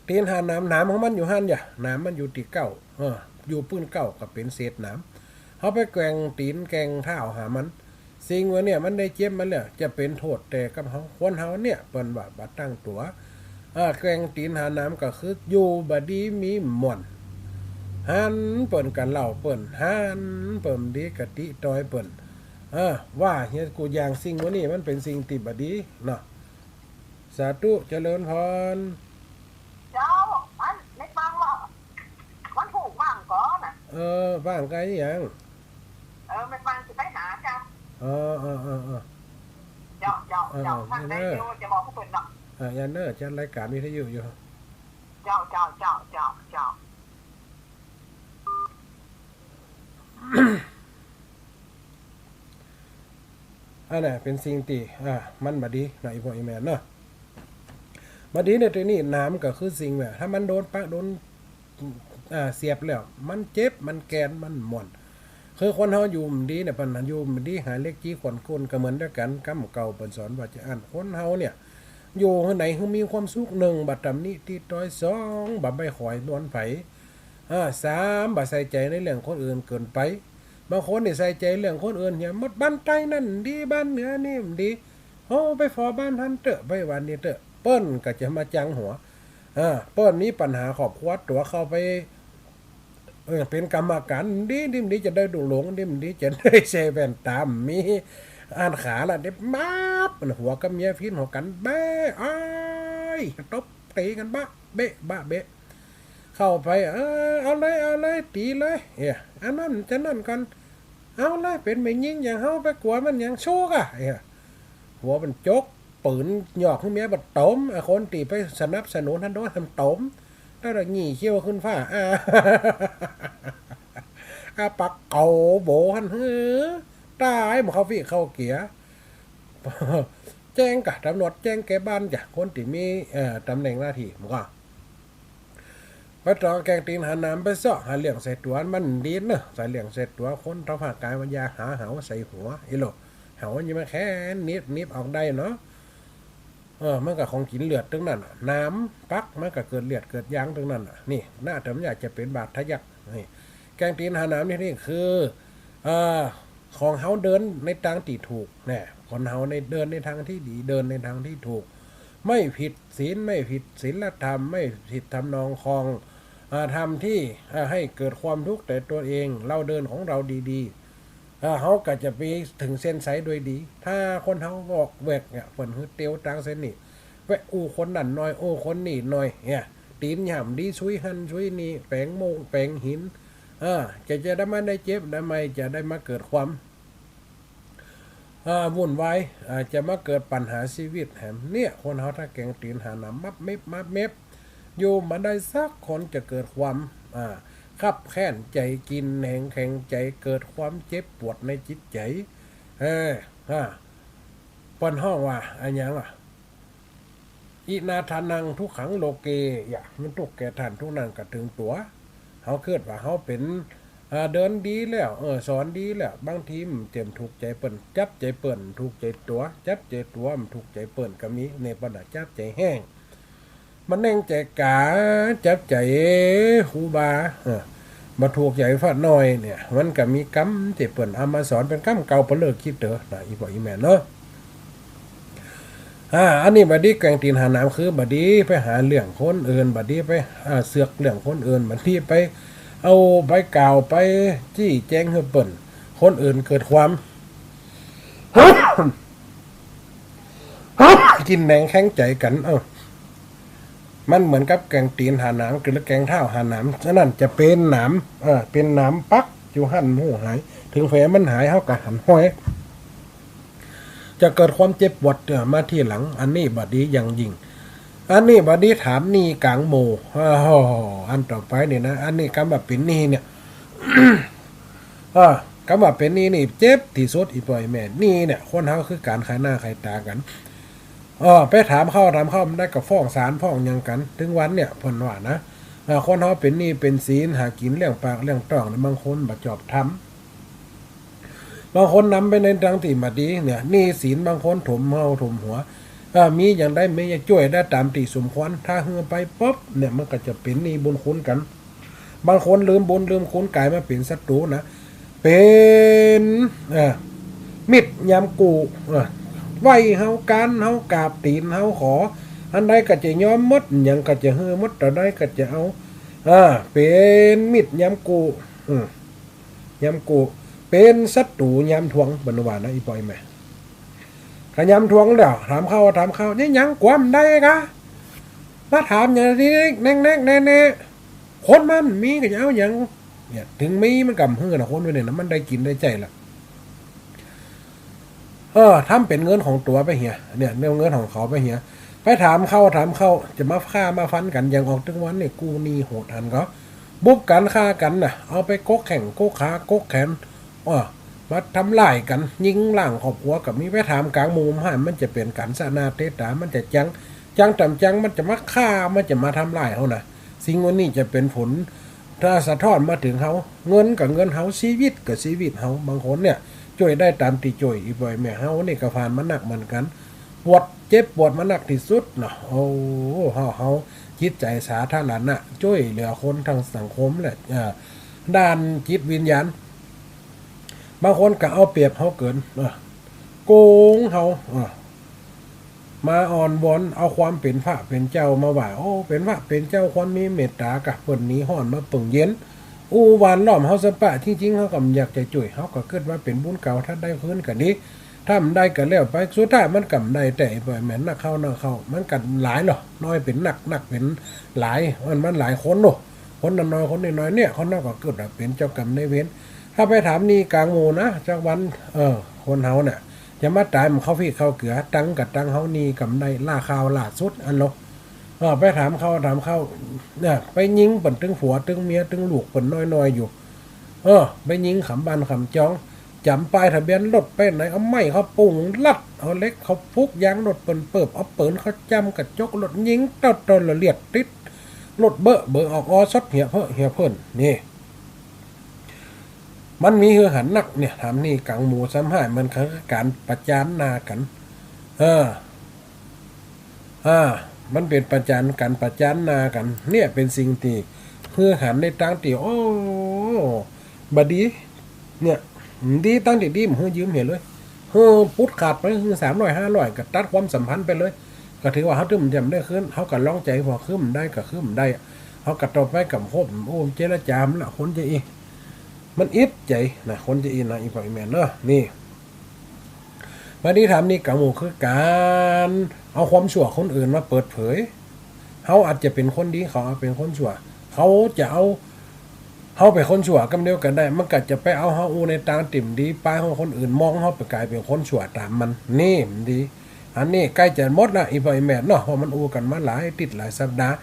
ตี๋นหาหนาม หนามของมันอยู่หั้นอย่า หนามมันอยู่ตี้เก๊า เออ อยู่ปื้นเก๊าก็เป๋นเศษหนาม เฮาไปแกว่งตี๋นแกว่งเท้าหามัน สิ่งว่าเนี่ยมันได้เจ็บมาแล้ว จะเป๋นโต้ษแต่กับเฮา คนเฮาเนี่ย เปิ้นว่าบ่ตั้งตั๋ว เออ แกว่งตี๋นหาหนามก็คืออยู่บ่ดีมีหม่อน หันเปิ้นก็เล่าเปิ้น หันเปิ้นดีก็ติตอยเปิ้น เออ ว่าเฮียกู้อย่าง สิ่งว่านี่มันเป๋นสิ่งตี้บ่ดีเนาะ สาธุ เจริญพร เจ้า อัน แม่ปังว่า วันพูกว่างก่อน่ะ เออ ว่างไกลยัง เออ แม่ปังจะไปหาเจ้า เออ เออ เออ เออ เจ้า เจ้า เออ เจ้า เออ ทางใด เออ เดี๋ยวจะบอกผู้เปิ้นเนาะ เออ อย่าเน่อ จัดรายก๋านวิทยุอยู่ เจ้า เจ้า เจ้า เจ้า เจ้า อันนั้นเป๋นสิ่งตี้ อ่า มันบ่ดีเนาะ อี่ป้ออี่แม่เนาะ บ่ดีในตี้นี้ หนามก็คือสิ่งแบบ ถ้ามันโดนปัก โดน อ่า เสียบแล้ว มันเจ็บ มันแกน มันหม่อน คือคนเฮาอยู่บ่ดีเนี่ย ปัญหาอยู่บ่ดี หาเล็กจี้ขวัญคนก็เหมือนเดียวกั๋น กำเก่าเปิ้นสอนว่าจะอั้น คนเฮาเนี่ย อยู่หื้อใดหื้อมีความสุข นึ่ง บ่ตำหนิติตอย สอง บ่ใบ้ขอยนวลใผ อ่า สาม บ่ใส่ใจ๋ในเรื่องคนอื่นเกินไป บางคนนี่ใส่ใจ๋เรื่องคนอื่นเหีย หมดบ้านใต้นั่นดี บ้านเหนือนี่บ่ดี โอ้ ไปผ่อบ้านหั้นเต๊อะ ไปบ้านนี้เต๊อะ เปิ้นก็จะมาจังหัว อ่า เปิ้นมีปัญหาครอบครัวตั๋วเข้าไป เออ เป๋นกรรมก๋าน ดี ดี ดี จะได้ดูหลง ดี ดี จะได้ใส่แว่นต๋า มีอันขาละ เด็บมับ หัวกับเมียพิ้นหัวกั๋น แบ้ อ้าย ตบตี๋กั๋นบะเบะ บะเบะ เข้าไป เออ เอาเลย เอาเลย ตี๋เลย เอ้ย อันนั้นจะนั่นกั๋น เอาเลย เป๋นแม่ญิงอย่างเฮาไปกั๋วมันหยัง ชู้ก่ะ เอ้ย หัวมันจก ปืนหยอกหื้อเมียบ่ต๋ม อ่ะ คนตี้ไปสนับสนุนหั้นโดนหั้นต๋ม แล้วก็หยี่เขี้ยวขึ้นฟ้า อ่า อ่า ปักเก๋าโบ๋หั้นหื้อ ต๋าย บ่เข้าปี้เข้าเกียร์ แจ้งก่ะ ตำรวจแจ้งแก่บ้านจ้ะ คนตี้มี เอ่อ ตำแหน่งหน้าตี้ มันก็ บ่ต้องแกว่งตี๋นหาหนาม ไปเซาะหาเรื่องใส่ตั๋วมันดีเนาะ ใส่เรื่องใส่ตั๋ว คนเฒ่าภาคก๋างมันอย่าหาเหาใส่หัว อีโหล เหานี่มันแค่นิบๆ ออกได้เนาะ เออ มันก็ของกิ๋นเลือดตึงนั้นน่ะ หนามปักมันก็เกิดเลือดเกิดยางตึงนั้นน่ะ นี่ น่าแต่มันอยากจะเป๋นบาดทะยัก นี่ แกว่งตี๋นหาหนามนี่ นี่คือ เอ่อ ของเฮาเดินในตางตี้ถูก แน่ คนเฮาในเดินในตางตี้ดี เดินในตางตี้ถูก ไม่ผิดศีล ไม่ผิดศีลธรรม ไม่ผิดทำนองคลอง อ่า ธรรมตี้ อ่า ให้เกิดความทุกข์แต่ตัวเอง เฮาเดินของเฮาดีๆ อ่า เฮาก็จะไปเถิงเส้นชัยโดยดี ถ้าคนเฮาวอกแวกเนี่ย เปิ้นหื้อเตียวตางเส้นนี้ แวะอู้คนนั้นหน่อย อู้คนนี้หน่อย เนี่ย ตี๋นย่ำดี ซุยหั้นซุยนี่ แป๋งโมงแป๋งหิน อ่า จะ จะได้มาได้เจ็บ ได้มา จะได้มาเกิดความ อ่า วุ่นวาย อ่า จะมาเกิดปัญหาชีวิตแหม เนี่ย คนเฮาถ้าแกว่งตี๋นหาหนาม มับเม็บ มับเม็บ อยู่บ่ได้สักคน จะเกิดความ อ่า คับแค้นใจ๋ กินแหงแข็งใจ๋ เกิดความเจ็บปวดในจิตใจ๋ เออ อ่า เปิ้นฮ้องว่า อะหยังวะ อินาทานัง ทุกขัง โลเก อย่า มันทุกข์แก่ต้าน ทุกข์นั้นก็เถิงตั๋ว เฮาเกิดว่าเฮาเป๋น อ่า เดินดีแล้ว เออ สอนดีแล้ว บางทีมันเจ็บถูกใจ๋เปิ้น จับใจ๋เปิ้นถูกใจ๋ตั๋ว จับใจ๋ตั๋วมันถูกใจ๋เปิ้นก็มี เนี่ย ปัญหาจับใจ๋แห้ง มันแน่งใจ๋ก๋า จับใจ๋ครูบา เออ บ่ถูกใจ๋พระน้อยเนี่ย มันก็มีกำใจ๋เปิ้นเอามาสอน เป๋นกำเก่าเปิ้นเลิกกึ๊ดเต๋อนะ อี่ป้ออี่แม่เนาะ อ่า อันนี้บ่ดี แกว่งตี๋นหาหนาม คือบ่ดีไปหาเรื่องคนอื่น บ่ดีไป อ่า เสือกเรื่องคนอื่น บ่ดีไปเอา ไปกล่าว ไปจี้แจ๋งหื้อเปิ้น คนอื่นเกิดความ กินแหนงแข็งใจ๋กั๋น เอ้า มันเหมือนกับแกว่งตี๋นหาหนาม หรือแกว่งเท้าหาหนาม ฉะนั้นจะเป๋นหนาม เออ เป๋นหนามปักอยู่หั้น บ่หาย เถิงแผลมันหาย เฮาก็หันห้อย จะเกิดความเจ็บปวด เอ่อ มาทีหลัง อันนี้บ่ดีอย่างยิ่ง อันนี้บ่ดี ถามหนี้ก๋างหมู่ อ้าว อันต่อไปนี่นะ อันนี้กำว่าเป๋นหนี้เนี่ย อ่า กำว่าเป๋นหนี้นี่เจ็บตี้สุด อี่ป้ออี่แม่ หนี้เนี่ย คนเฮาคือก๋านขายหน้าขายต๋ากั๋น เออ ไปถามเข้า ถามเข้า บ่ได้ก็ฟ้องศาล ฟ้องหยังกั๋น เถิงวันเนี่ย เปิ้นว่านะ อ่า คนเฮาเป๋นหนี้เป๋นสิน หากิ๋นเลี้ยงปากเลี้ยงต๊อง บางคนบ่จอบธรรม บางคนนำไปในตางตี้บ่ดีเนี่ย หนี้สินบางคนถมเฮาถมหัว อ่า มีอย่างใด มีจะจ้วยได้ต๋ามตี้สมควร ถ้าหื้อไปปุ๊บเนี่ย มันก็จะเป๋นหนี้บุญคุณกั๋น บางคนลืมบุญลืมคุณ ก๋ายมาเป๋นศัตรู๋นะ เป๋น เอ่อ มิตรยามกู้ เอ่อ ไหว้เฮา กานเฮา กราบตี๋นเฮา ขออันใดก็จะยอมหมด หยังก็จะหื้อหมด เต้าใดก็จะเอา อ่า เป๋นมิตรยามกู้ อืม ยามกู้ เป๋นศัตรู๋ยามทวง เปิ้นว่านะ อี่ป้ออี่แม่ ก็ยามทวงแล้ว ถามเข้า ถามเข้า นี่หยัง กวมได้กะ มาถามอย่างนี้ แน่ๆ แน่ๆ คนมันมีก็จะเอาหยัง เนี่ย เถิงมีมันก็บ่หื้อนะ คนเฮาเนี่ยนะ มันได้กิ๋นได้ใจ๊ละ เออ ทำเป๋นเงินของตั๋วไปเหีย เนี่ย เรื่องเงินของเขาไปเหีย ไปถามเข้า ถามเข้า จะมาฆ่ามาฟันกั๋น อย่างออกตึงวันเนี่ย กู้หนี้โหดหันเขา บุบกั๋น ฆ่ากั๋นน่ะ เอาไปกกแข้ง กกขา กกแขน อ้อ มาทำร้ายกั๋น ยิงล้างครอบครัวก็มี ไปถามก๋างหมู่ มันจะเป๋นก๋านสะหน้าเตะต๋า มันจะจัง จังต๋ามจัง มันจะมาฆ่า มันจะมาทำร้ายเฮานะ สิ่งเหล่านี้จะเป๋นผล ถ้าสะท้อนมาเถิงเฮา เงินก็เงินเฮา ชีวิตก็ชีวิตเฮา บางคนเนี่ย จ้วยได้ต๋ามตี้จ้วย อี่ป้ออี่แม่ เฮานี่ก็ผ่านมานักเหมือนกั๋น ปวด เจ็บปวดมานักตี้สุดเนาะ โอ้ เฮา เฮา จิตใจ๋สาธารณะ จ้วยเหลือคนตังสังคมแหละ อ่า ด้านจิตวิญญาณ บางคนก็เอาเปรียบเฮาเกิ๋น อ่า โก๋งเฮา อ่า มาอ้อนวอนเอาความเป๋นพระเป๋นเจ้ามาว่า โอ้ เป๋นพระเป๋นเจ้าควรมีเมตต๋ากะ เปิ้นหนีฮ้อนมาเปิงเย็น อู้หว่านล้อมเฮาสะปะ จริงๆ เฮาก็บ่อยากจะจ้วย เฮาก็กึ๊ดว่าเป๋นบุญเก่า ถ้าได้คืนก็ดี ถ้าบ่ได้ก็แล้วไป สุดท้ายมันก็บ่ได้แต๊ ป้อแม่ นักเข้า นักเข้า มันก็หลายเนาะ น้อยเป๋นนัก นักเป๋นหลาย มัน มันหลายคนเนาะ คนนั้นน้อย คนนี้น้อย เนี่ย คนนั้นก็กึ๊ดว่าเป๋นเจ้ากรรมนายเวร ถ้าไปถามหนี้ก๋างหมู่นะ จักวัน เออ คนเฮาเนี่ย จะมาต๋ายเหมือนข้าวพริกข้าวเกลือ ตังค์ก็ตังค์เฮา หนี้ก็บ่ได้ ล่าข่าวล่าสุดอันเนาะ เออ ไปถามเข้า ถามเข้า เนี่ย ไปยิงเปิ้นตึงผัวตึงเมียตึงลูกเปิ้นน้อยๆ อยู่ เออ ไปยิงขำบ้านขำจอง จ๋ำป้ายทะเบียนรถไปไหน เอาไม้เข้าปุ้งลัด เอาเหล็กเข้าพุกยางรถเปิ้นเปิบ เอาปืนเข้าจ้ำกระจกรถ ยิงเต้าตอละเลียด ติดรถเบ้อเบ้อออกออสดเหียเพ้อเหียเพิ่น นี่ มันมีหื้อหันนักเนี่ย ถามหนี้ก๋างหมู่ซ้ำฮ้าย มันคือก๋านประจานหน้ากั๋น เออ อ่า มันเป๋นประจาน ก๋านประจานหน้ากั๋น เนี่ยเป๋นสิ่งตี้หื้อหันในตางตี้ โอ้ บ่ดี เนี่ย ดี ตางตี้ดีบ่หื้อยืมเหียเลย หื้อปุดขาดไป หื้อสามร้อยห้าร้อย ก็ตัดความสัมพันธ์ไปเลย ก็ถือว่าเฮาตึงบ่ได้คืน เฮาก็ลองใจ๋ว่าคืนบ่ได้ก็คืนบ่ได้ เฮาก็ต่อไปก็บ่คบ โอ้ เจรจาบ่ละ คนจะอี้ มันอิดใจ๋นะ คนจะอี้นะ อี่ป้ออี่แม่เนาะ นี่ บ่ดี ถามหนี้ก๋างหมู่คือก๋านเอาความชั่วคนอื่นมาเปิดเผย เฮาอาจจะเป๋นคนดี เขาเอาเป๋นคนชั่ว เขาจะเอาเฮาเป๋นคนชั่วกำเดียวกั๋นได้ มันก็จะไปเอาเฮาอู้ในตางตี้บ่ดี ปายหื้อคนอื่นมองเฮาไปก๋ายเป๋นคนชั่วต๋ามมัน นี่บ่ดี อันนี้ใก้จะหมดละ อี่ป้ออี่แม่เนาะ เพราะมันอู้กั๋นมาหลายติ๊ดหลายสัปดาห์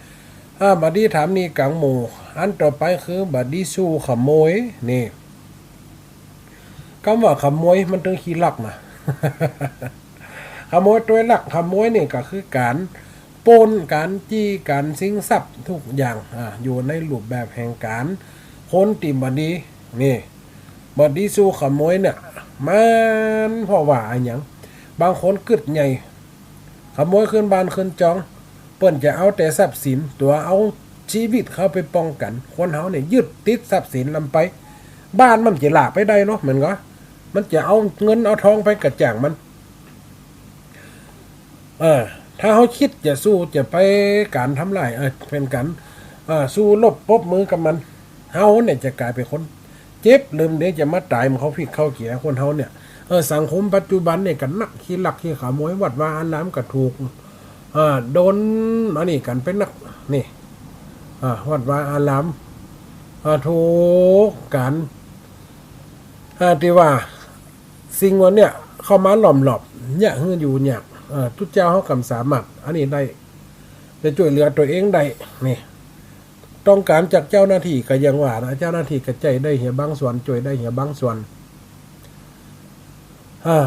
อ่า บ่ดี ถามหนี้ก๋างหมู่ อันต่อไปคือ บ่ดีสู้ขโมย นี่ กำว่าขโมยมันตึงขี้ลักนะ ขโมยตวยลัก ขโมยนี่ก็คือก๋าน ปล้น ก๋านจี้ ก๋านซิงทรัพย์ กู้อย่าง อ่า อยู่ในรูปแบบแห่งก๋าน คนตี้บ่ดี นี่ บ่ดีสู้ขโมยเนี่ย มันเพราะว่าอะหยัง บางคนกึ๊ดใหญ่ ขโมยขึ้นบ้านขึ้นจอง เปิ้นจะเอาแต่ทรัพย์สิน ตั๋วเอาจีวิตเข้าไปป้องกั๋น คนเฮาเนี่ยยึดติดทรัพย์สินลำไป บ้านมันจะหลาไปได้เหรอ มันก็ มันจะเอาเงินเอาทองไปกระจ่างมัน เออ ถ้าเฮาคิดจะสู้จะไปก๋านทำลาย เออ เป๋นก๋าน เออ สู้รบปรบมือกับมัน เฮาเนี่ยจะก๋ายเป๋นคนเจ็บ ลืมเดี๋ยวจะมาต๋ายเหมือนเข้าพิกเข้าเกียร์ คนเฮาเนี่ย เออ สังคมปัจจุบันเนี่ยก็นักขี้ลักขี้ขโมย วัดวาอารามก็ถูก เออ โดนอันนี้กั๋นไปนัก นี่ อ่า วัดวาอาราม อ่า ถูกก๋าน อ่า ตี้ว่า สิ่งเหล่าเนี้ยเข้ามาล้อมรอบ เยียะหื้ออยู่ยาก เออ ตุ๊เจ้าเฮาก็บ่สามารถ อันนี้ได้ จะจ้วยเหลือตั๋วเองได้ นี่ ต้องก๋านจากเจ้าหน้าตี้ก็อย่างว่านะ เจ้าหน้าตี้ก็จ้วยได้เหียบางส่วน จ้วยได้เหียบางส่วน อ่า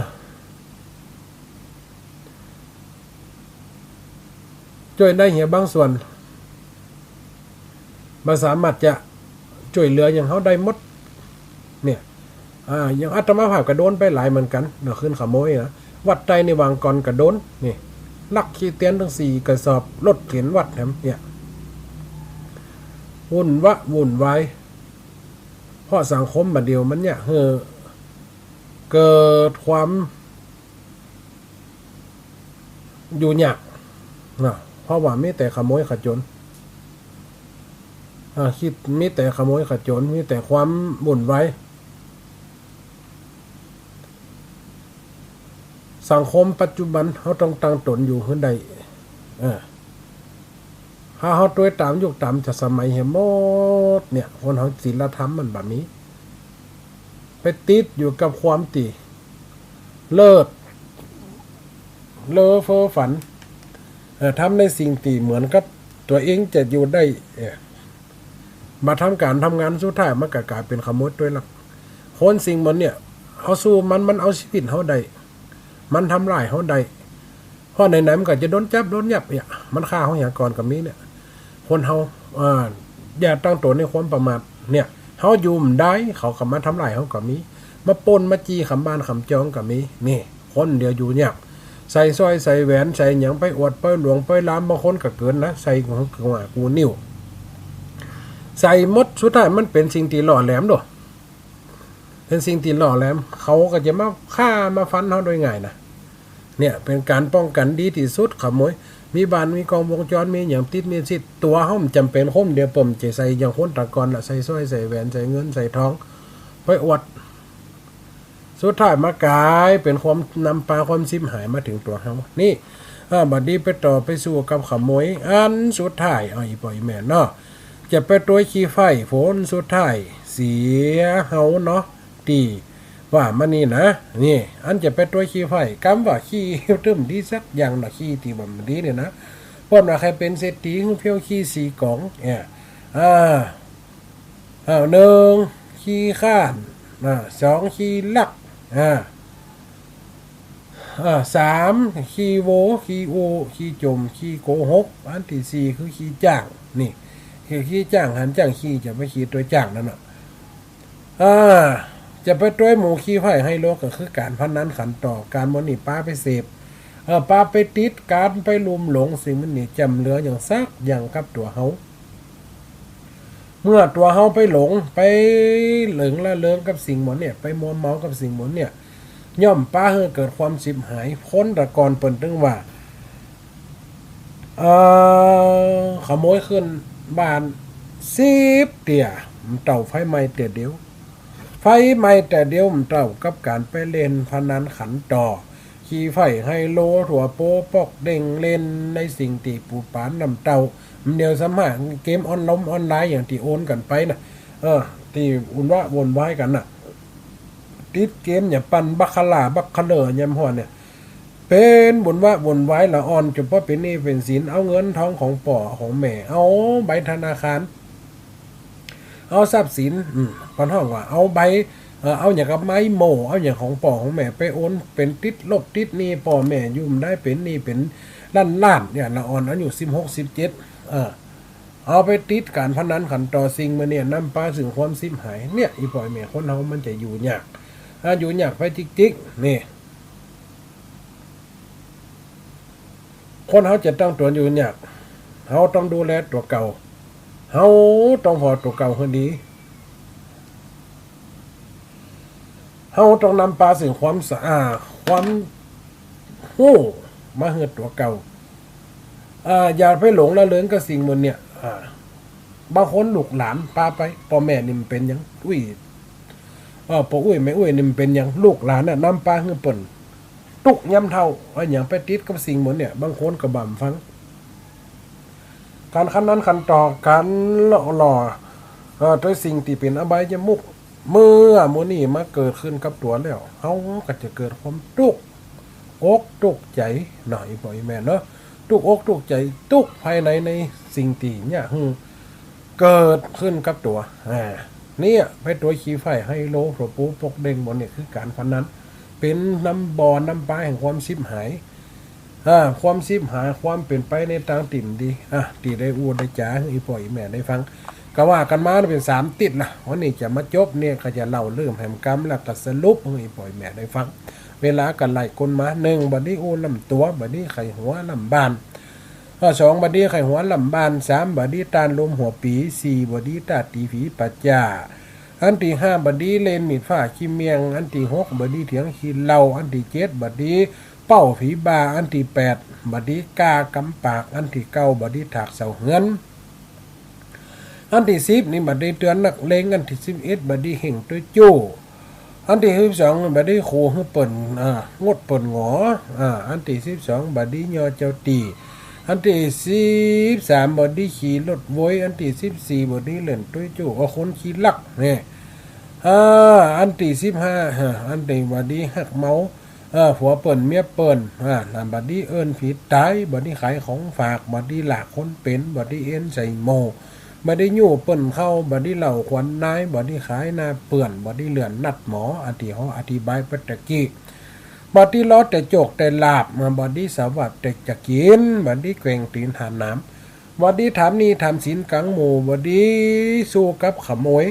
จ้วยได้เหียบางส่วน บ่สามารถจะจ้วยเหลือหยังเฮาได้หมด เนี่ย อ่า อย่างอาตมาภาพก็โดนไปหลายเหมือนกั๋นเนาะ ขึ้นขโมยนะ วัดไตรในหว่างก่อนก็โดน นี่ ลักขี้เตียนตึงสี่กระสอบ รถเข็นวัดแถม เนี่ย วุ่นวะวุ่นวาย เพราะสังคมบ่าเดี่ยวมันเนี่ย เออ เกิดความ อยู่ยากนะ เพราะว่ามีแต่ขโมยขโจร อ่า คิดมีแต่ขโมยขโจร มีแต่ความวุ่นวาย สังคมปัจจุบันเฮาต้องตั้งต๋นอยู่หื้อได้ เออ ถ้าเฮาตวยต๋ามยุคต๋ามสมัยเหียหมดเนี่ย คนเฮาศีลธรรมมันบ่มี ไปติดอยู่กับความตี้เลิศ เล้อเฟ้อฝัน เอ่อ ทำในสิ่งตี้เหมือนกับตั๋วเองจะอยู่ได้ เอ่อ บ่ทำก๋านทำงาน สุดท้ายมันก็ก๋ายเป๋นขโมยตวยลัก คนสิ่งเหล่าเนี้ย เฮาสู้มัน มันเอาจีวิตเฮาได้ มันทำลายเฮาได้ เพราะไหนๆ มันก็จะโดนจับโดนยับเนี่ย มันฆ่าเฮาเหียก่อนก็มีเนี่ย คนเฮา อ่า อย่าตั้งต๋นในความประมาท เนี่ย เฮาอยู่บ่ได้ เขาก็มาทำลายเฮาก็มี มาปล้นมาจี้ขำบ้านขำจองก็มี นี่ คนเดียวอยู่ยาก ใส่สร้อยใส่แหวนใส่หยังไปอวดไปหลวงไปลาม บางคนก็เกินนะ ใส่หูหงวาหูนิ้ว ใส่หมด สุดท้ายมันเป๋นสิ่งตี้หล่อแหลมโด เป๋นสิ่งตี้หล่อแหลม เขาก็จะมาฆ่ามาฟันเฮาโดยง่ายนะ เนี่ย เป๋นก๋านป้องกั๋นดีตี้สุด ขโมย มีบ้านมีกล้องวงจร มีหยังติดมีสิทธิ์ ตั๋วเฮาบ่จ๋ำเป๋นคนเดียว เปิ้นจะใส่อย่างคนตะก่อนละ ใส่สร้อยใส่แหวนใส่เงินใส่ทอง ไปอวด สุดท้ายมาก๋ายเป๋นความนำปาความฉิบหายมาเถิงตั๋วเฮา นี่ อ่า บ่าดีไปต่อไปสู้กับขโมย อันสุดท้าย เอาอีป้ออีแม่เนาะ จะไปตวยขี้ใฟ้ ผลสุดท้ายเสียเฮาเนาะ ตี้ว่ามานี่นะ นี่ อันจะไปตวยขี้ใฟ้ กำว่าขี้ตึ้มดีสักอย่างนะ ขี้ตี้บ่าดีเนี่ยนะ เปิ้นว่าใค่เป๋นเศรษฐี หื้อเผี้ยวขี้สี่ก๋อง เนี่ย อ่า อ้าว หนึ่ง ขี้คร้าน อ่า สอง ขี้ลัก อ่า อ่า สาม ขี้โว ขี้อู้ ขี้จ่ม ขี้โกหก อันตี้สี่คือขี้จ้าง นี่ คือขี้จ้าง หันจ้างขี้ จะไปขี้ตวยจ้างนั่นน่ะ อ่า จะไปตวยหมู่ขี้ใฟ้ไฮโลก็คือก๋านพนันขันต่อ ก๋านหมู่นี้ปาไปเสพ เออ ปาไปติด ก๋านไปลุ่มหลง สิ่งหมู่นี้จะบ่เหลือหยังสักอย่างกับตั๋วเฮา เมื่อตั๋วเฮาไปหลง ไปเหลิงละเริงกับสิ่งหมู่เนี่ย ไปมัวเมากับสิ่งหมู่เนี่ย ย่อมปาหื้อเกิดความฉิบหาย คนตะก่อนเปิ้นตึงว่า เอ่อ ขโมยขึ้นบ้านสิบเตื้อ บ่เต้าไฟไหม้เตื้อเดียว ไฟไหม้เตื้อเดียว บ่เต้ากับก๋านไปเล่นพนันขันต่อ ขี้ใฟ้ไฮโล ตั๋วโป๊ปอกเด้ง เล่นในสิ่งตี้ปู๋ปานน้ำเต้า เดี๋ยวสำหรับเกมออนลงออนไลน์อย่างตี้โอนกั๋นไปน่ะ เออ ตี้วุ่นวะวุ่นวายกั๋นน่ะ ติดเกมอย่างปานบาคาร่า บาคาเล่อ ยามฮ้อนเนี่ย เป๋นวุ่นวะวุ่นวายละอ่อน จ๋นป้อเป๋นหนี้เป๋นสิน เอาเงินทองของป้อของแม่ เอาใบธนาคาร เอาทรัพย์สิน อืม เปิ้นฮ้องว่าเอาใบ เอ่อ เอาหยังกับไม้โม่ เอาหยังของป้อของแม่ไปโอน เป๋นติดลบติดหนี้ ป้อแม่อยู่บ่ได้ เป๋นหนี้เป๋น ตันล้านเนี่ย ละอ่อนอายุสิบหก สิบเจ็ด เออ เอาไปติดก๋านพนันขันต่อ สิ่งเหล่านี้นำปาซึ่งความฉิบหาย เนี่ย อี่ป้ออี่แม่ คนเฮามันจะอยู่ยาก อ่า อยู่ยากไปจิกๆ นี่ คนเฮาจะตั้งต๋วอยู่ยาก เฮาต้องดูแลตั๋วเก่า เฮาต้องผ่อตั๋วเก่าหื้อดี เฮาต้องนำปาซึ่งความสะอาด ความฮู้มาหื้อตั๋วเก่า อ่า อย่าไปหลงละเริงกับสิ่งหมู่เนี่ย อ่า บางคนลูกหลานปาไป ป้อแม่นี่มันเป๋นหยัง อุ้ย เออ ป้ออุ้ยแม่อุ้ยนี่มันเป๋นหยัง ลูกหลานน่ะนำปาหื้อเปิ้น ตุ๊กข์ยามเฒ่า อะหยังไปติดกับสิ่งหมู่เนี่ย บางคนก็บ่ฟัง ก๋านขันนั้นขันต่อ ก๋านหล่อหล่อ เอ่อ โดยสิ่งตี้เป๋นอบายมุข เมื่อหมู่นี้มาเกิดขึ้นกับตั๋วแล้ว เฮาก็จะเกิดความตุ๊กอกตุ๊กใจ๋เนาะ อี่ป้ออี่แม่เนาะ ตุ๊กอกตุ๊กใจ๋ ตุ๊กข์ภายในในสิ่งตี้เนี่ย หื้อ เกิดขึ้นกับตั๋ว อ่า เนี่ย ไปตั๋วขี้ไฟ้ไฮโล ตั๋วปูปกเด้งหมดเนี่ย คือก๋านพนัน เป๋นนำบ่อนำปาแห่งความฉิบหาย อ่า ความฉิบหาย ความเป๋นไปในตางตี้บ่ดี อ่า ตี้ได้อู้ได้จ๋าหื้ออี่ป้ออี่แม่ได้ฟัง ก็ว่ากั๋นมาเป๋นสามติ๊ดละ วันนี้จะมาจบเนี่ย ก็จะเล่าเรื่องแหมกำ แล้วก็สรุปหื้ออี่ป้ออี่แม่ได้ฟัง เวลาก็ไล่ก้นมา นึ่ง บ่ดีอู้ล้ำตั๋ว บ่ดีไข้หัวล้ำบ้าน อ่า สอง บ่ดีไข้หัวล้ำบ้าน สาม บ่ดีต้านลมหัวปี๋ สี่ บ่ดีต้าตี๋ผีป่าจ๊า อันตี้ห้า บ่ดีเล่นมีดฟ้าขี้เมียง อันตี้หก บ่ดีเถียงขี้เหล้า อันตี้เจ็ด บ่ดีเป้าผีบ้า อันตี้แปด บ่ดีก้ากำปาก อันตี้เก้า บ่ดีถากเสาเฮือน อันตี้สิบนี่บ่ดีเตือนนักเลง อันตี้สิบเอ็ด บ่ดีเฮ่งตวยจู้ อันตี้สิบสอง บ่ดีขู่หื้อเปิ้น อ่า งดเปิ้นหงอ อ่า อันตี้สิบสอง บ่ดีย่อเจ้าตี้ อันตี้สิบสาม บ่ดีขี่รถโวย อันตี้สิบสี่ บ่ดีเล่นตวยจู้กับคนขี้ลัก เนี่ย อ่า อันตี้สิบห้า ฮะ อันตี้บ่ดีฮักเมา เออ ผัวเปิ้นเมียเปิ้น อ่า บ่ดีเอิ้นผีต๋าย บ่ดีขายของฝาก บ่ดีหลากคนเป๋น บ่ดีเอ็นใส่หมู่ บ่ดียู้เปิ้นเข้า บ่ดีเหล้าขวัญนาย บ่ดีขายหน้าเปื้อน บ่ดีเลื่อนนัดหมอ อันตี้เฮาอธิบายไปตะกี้ บ่ดีรอแต่โจกแต่ลาภ บ่ดีสวาปแต่จะกิ๋น บ่ดีแกว่งตี๋นหาหนาม บ่ดีถามหนี้ถามสินก๋างหมู่ บ่ดีสู้กับขโมย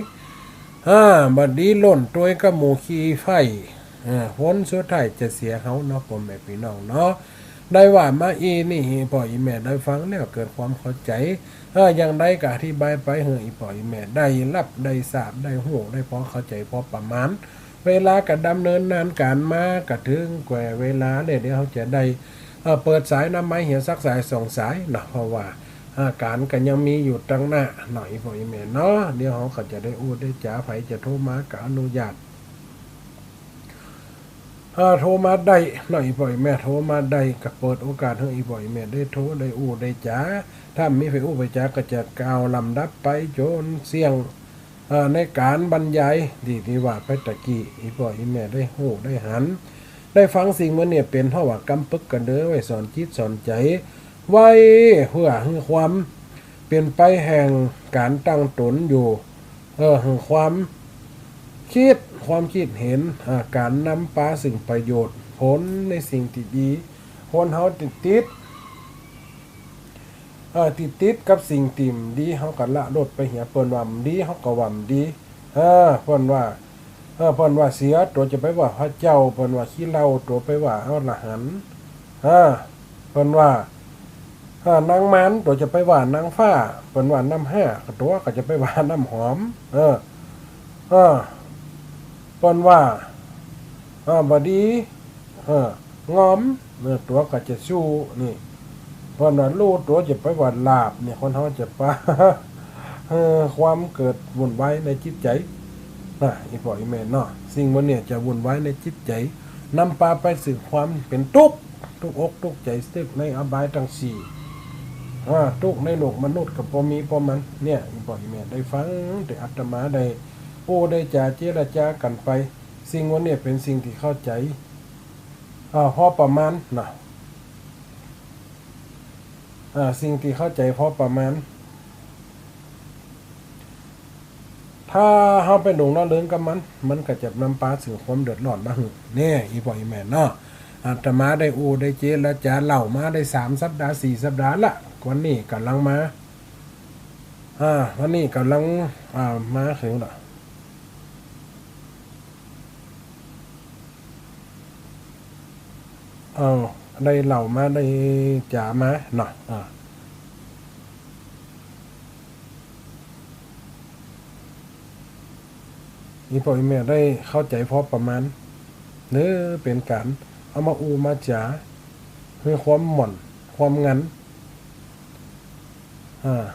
อ่า บ่ดีล่นตวยกับหมู่ขี้ไฟ้ อ่า ผลสุดท้ายจะเสียเฮาเนาะ ป้อแม่ปี้น้องเนาะ ได้ว่ามาอี้นี่ อี่ป้ออี่แม่ได้ฟังแล้วเกิดความเข้าใจ๋ เออ อย่างใดก็อธิบายไปหื้ออี่ป้ออี่แม่ได้ฮับได้ซาบ ได้ฮู้ ได้พอเข้าใจ๋พอประมาณ เวลาก็ดำเนินนานก๋านมาก็เถิงแก่เวลาแล้ว เดี๋ยวเฮาจะได้ เอ่อ เปิดสายนำไม้เหียสักสายสองสายเนาะ เพราะว่า อ่า ก๋านก็ยังมีอยู่ตังหน้าเนาะ อี่ป้ออี่แม่เนาะ เดี๋ยวเฮาก็จะได้อู้ได้จ๋า ใผจะโทรมาก็อนุญาต เอ่อ โทรมาได้เนาะ อี่ป้ออี่แม่ โทรมาได้ ก็เปิดโอกาสหื้ออี่ป้ออี่แม่ได้โทรได้อู้ได้จ๋า ถ้าบ่มีใผอู้ใผจ๋าก็จะกล่าวลำดับไปจ๋นเสี้ยง เอ่อ ในก๋านบรรยายตี้ ตี้ว่าไปตะกี้ อี่ป้ออี่แม่ได้ฮู้ได้หัน ได้ฟังสิ่งหมู่เนี่ย เป๋นเพราะว่ากำปึกกำเดินไว้สอนจิตสอนใจ๋ ไว้เปื้อหื้อความเป๋นไปแห่งก๋านตั้งต๋นอยู่ เออ หื้อความกึ๊ด ความกึ๊ดเห็น อ่า ก๋านนำปาซึ่งประโยชน์ ผลในสิ่งตี้ดี คนเฮาติดติด เออ ติดติดกับสิ่งตี้บ่ดี เฮาก็ละโลดไปเหีย เปิ้นว่าบ่ดี เฮาก็ว่าบ่ดี เออ เปิ้นว่า เออ เปิ้นว่าเสีย ตั๋วจะไปว่าพระเจ้า เปิ้นว่าขี้เหล้า ตั๋วไปว่าอรหันต์ เออ เปิ้นว่า เออ นางมาร ตั๋วจะไปว่านางฟ้า เปิ้นว่านำห้า ตั๋วก็จะไปว่าน้ำหอม เออ เออ เปิ้นว่า เออ บ่ดี เออ งอม เออ ตั๋วก็จะสู้ นี่ เปิ้นว่าลู่ ตั๋วจะไปว่าหลาบ เนี่ย คนเฮาจะปา เออ ความเกิดวุ่นวายในจิตใจ๋ นะ อี่ป้ออี่แม่เนาะ สิ่งหมู่เนี่ยจะวุ่นวายในจิตใจ๋ นำปาไปซึ่งความเป๋นตุ๊กข์ ตุ๊กข์อกตุ๊กข์ใจ๋ ซึ่งในอบายตังสี่ อ่า ตุ๊กข์ในโลกมนุษย์ก็บ่มีป้อมัน เนี่ย อี่ป้ออี่แม่ได้ฟัง แต่อาตมาได้อู้ได้จ๋าเจรจากั๋นไป สิ่งหมู่เนี่ยเป๋นสิ่งตี้เข้าใจ๋ อ่า พอประมาณนะ อ่า สิ่งตี้เข้าใจ๋พอประมาณ ถ้าเฮาไปหลงละเริงกับมัน มันก็จะนำปาซึ่งความเดือดร้อนมาหื้อ เนี่ย อี่ป้ออี่แม่เนาะ อาตมาได้อู้ได้เจรจาเล่ามาได้สามสัปดาห์สี่สัปดาห์ละ วันนี้ก่ำลังมา อ่า วันนี้ก่ำลัง อ่า มาเถิงละ เอา ได้เล่ามาได้จ๋ามาเนาะ อ่า อี่ป้ออี่แม่ได้เข้าใจ๋พอประมาณ หรือเป๋นก๋านเอามาอู้มาจ๋า หื้อความม่วน ความงัน อ่า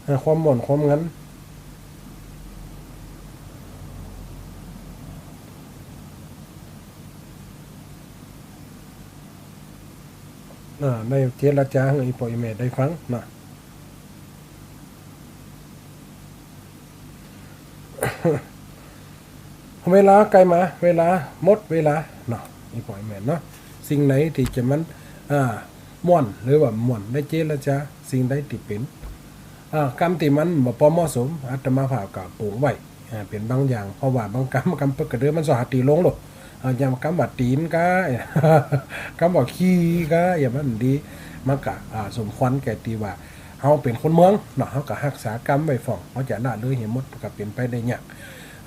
อ่า ความม่วน ความงัน อ่า ได้เจรจาหื้ออี่ป้ออี่แม่ได้ฟังเนาะ เวลาใก้มา เวลาหมดเวลาเนาะ อี่ป้ออี่แม่เนาะ สิ่งใดตี้จะมัน อ่า ม่วนหรือว่าบ่ม่วน ได้เจรจา สิ่งใดตี้เป๋น อ่า กำตี้มันบ่ปอเหมาะสม อาตมาภาพก็ปงไว้ อ่า เป๋นบางอย่าง เพราะว่าบางกำ กำเปิ้นก็เดินมันสอหาตี๋ลงโลด อ่า อย่างกำว่าตี๋นก้า กำว่าขี้ก้า อย่างนั้นดี มันก็ อ่า สมควรแก่ตี้ว่า เฮาเป๋นคนเมืองเนาะ เฮาก็ฮักษากำไว้ฟ้อง เฮาจะละเลยหื้อหมดก็เป๋นไปได้ยาก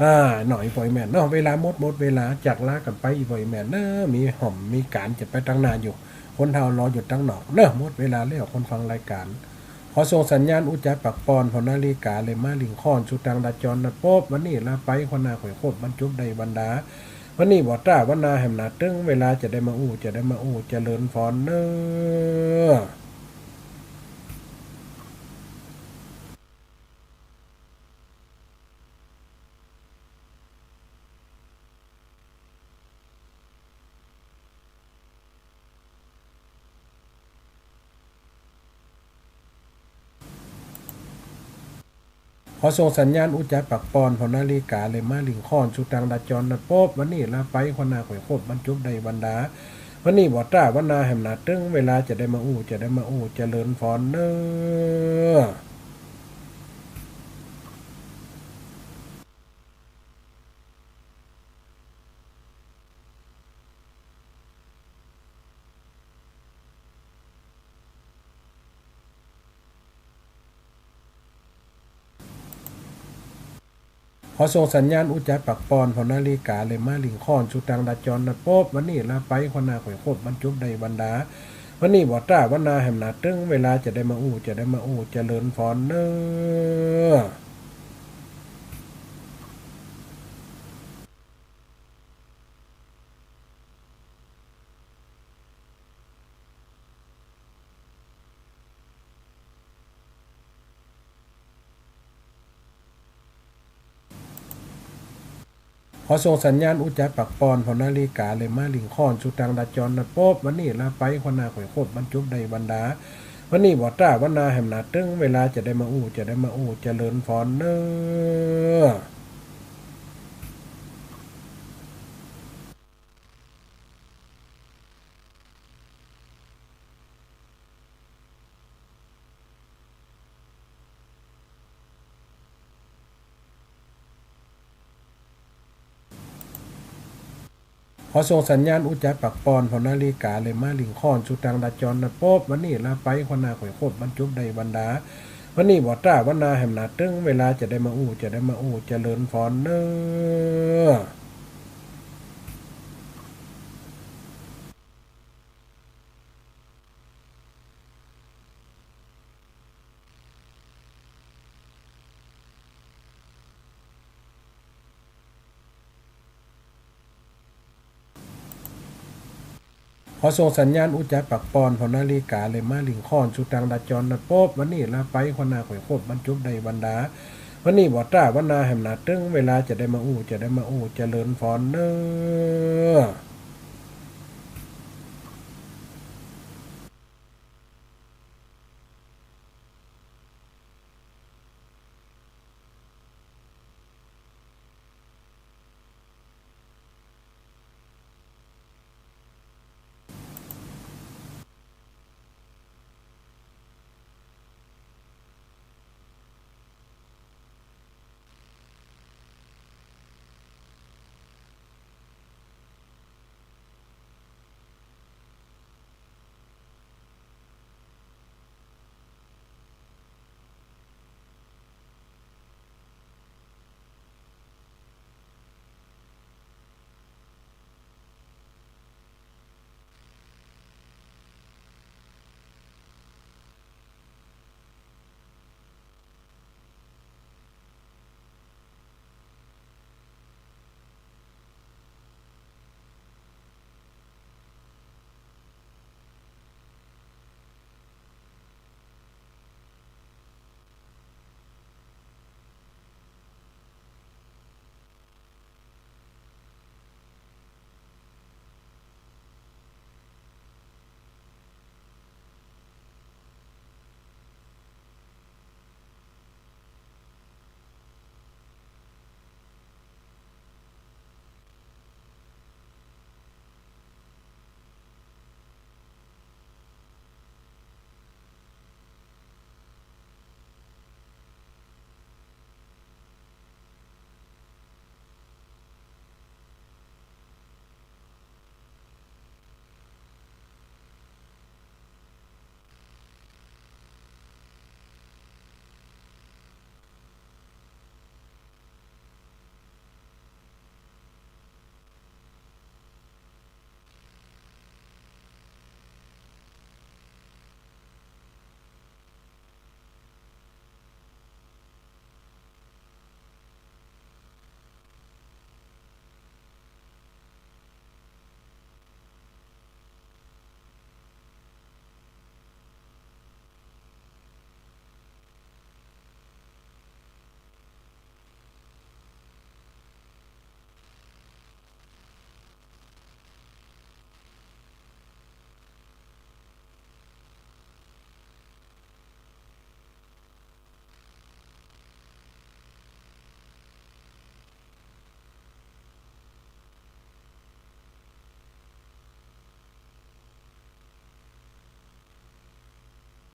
อ่า เนาะ อี่ป้ออี่แม่เนาะ เวลาหมด หมดเวลา จากลากั๋นไป อี่ป้ออี่แม่เนาะ มีฮ่อมมีก๋านจะไปตังหน้าอยู่ คนเฒ่ารออยู่ตังนอกเนาะ หมดเวลาแล้ว คนฟังรายก๋าน ขอส่งสัญญาณอู้จ๋าปากป้อน เพราะนาฬิกาเลยมาริ่งค่อน สู่ตางราจรนัดปบ วันนี้ลาไป คราวหน้าค่อยพบ บรรจบได้วันดา วันนี้บ่ตร้า วันหน้าแหมหนาตึง เวลาจะได้มาอู้ จะได้มาอู้ เจริญพรเนาะ ขอส่งสัญญาณอู้จ๋าปากป้อน เพราะนาฬิกาเลยมาริ่งค่อน สู่ตางราจรนัดปบ วันนี้ลาไป คราวหน้าค่อยพบ บรรจบได้วันดา วันนี้บ่ตร้า วันหน้าแหมหนาตึง เวลาจะได้มาอู้ จะได้มาอู้ เจริญพรเนาะ ขอส่งสัญญาณอู้จ๋าปากป้อน เพราะนาฬิกาเลยมาริ่งค่อน สู่ตางราจรนัดปบ วันนี้ลาไป คราวหน้าค่อยพบ บรรจบได้วันดา วันนี้บ่ตร้า วันหน้าแหมหนาตึง เวลาจะได้มาอู้ จะได้มาอู้ เจริญพรเนาะ ขอส่งสัญญาณอู้จ๋าปากป้อน เพราะนาฬิกาเลยมาริ่งค่อน สู่ตางราจรนัดปบ วันนี้ลาไป คราวหน้าค่อยพบ บรรจบได้วันดา วันนี้บ่ตร้า วันหน้าแหมหนาตึง เวลาจะได้มาอู้ จะได้มาอู้ เจริญพรเนาะ ขอส่งสัญญาณอู้จ๋าปากป้อน เพราะนาฬิกาเลยมาริ่งค่อน สู่ตางราจรนัดปบ วันนี้ลาไป คราวหน้าค่อยพบ บรรจบได้วันดา วันนี้บ่ตร้า วันหน้าแหมหนาตึง เวลาจะได้มาอู้ จะได้มาอู้ เจริญพรเนาะ ขอส่งสัญญาณอู้จ๋าปากป้อน เพราะนาฬิกาเลยมาริ่งค่อน สู่ตางราจรนัดปบ วันนี้ลาไป คราวหน้าค่อยพบ บรรจบได้วันดา วันนี้บ่ตร้า วันหน้าแหมหนาตึง เวลาจะได้มาอู้ จะได้มาอู้ เจริญพรเนาะ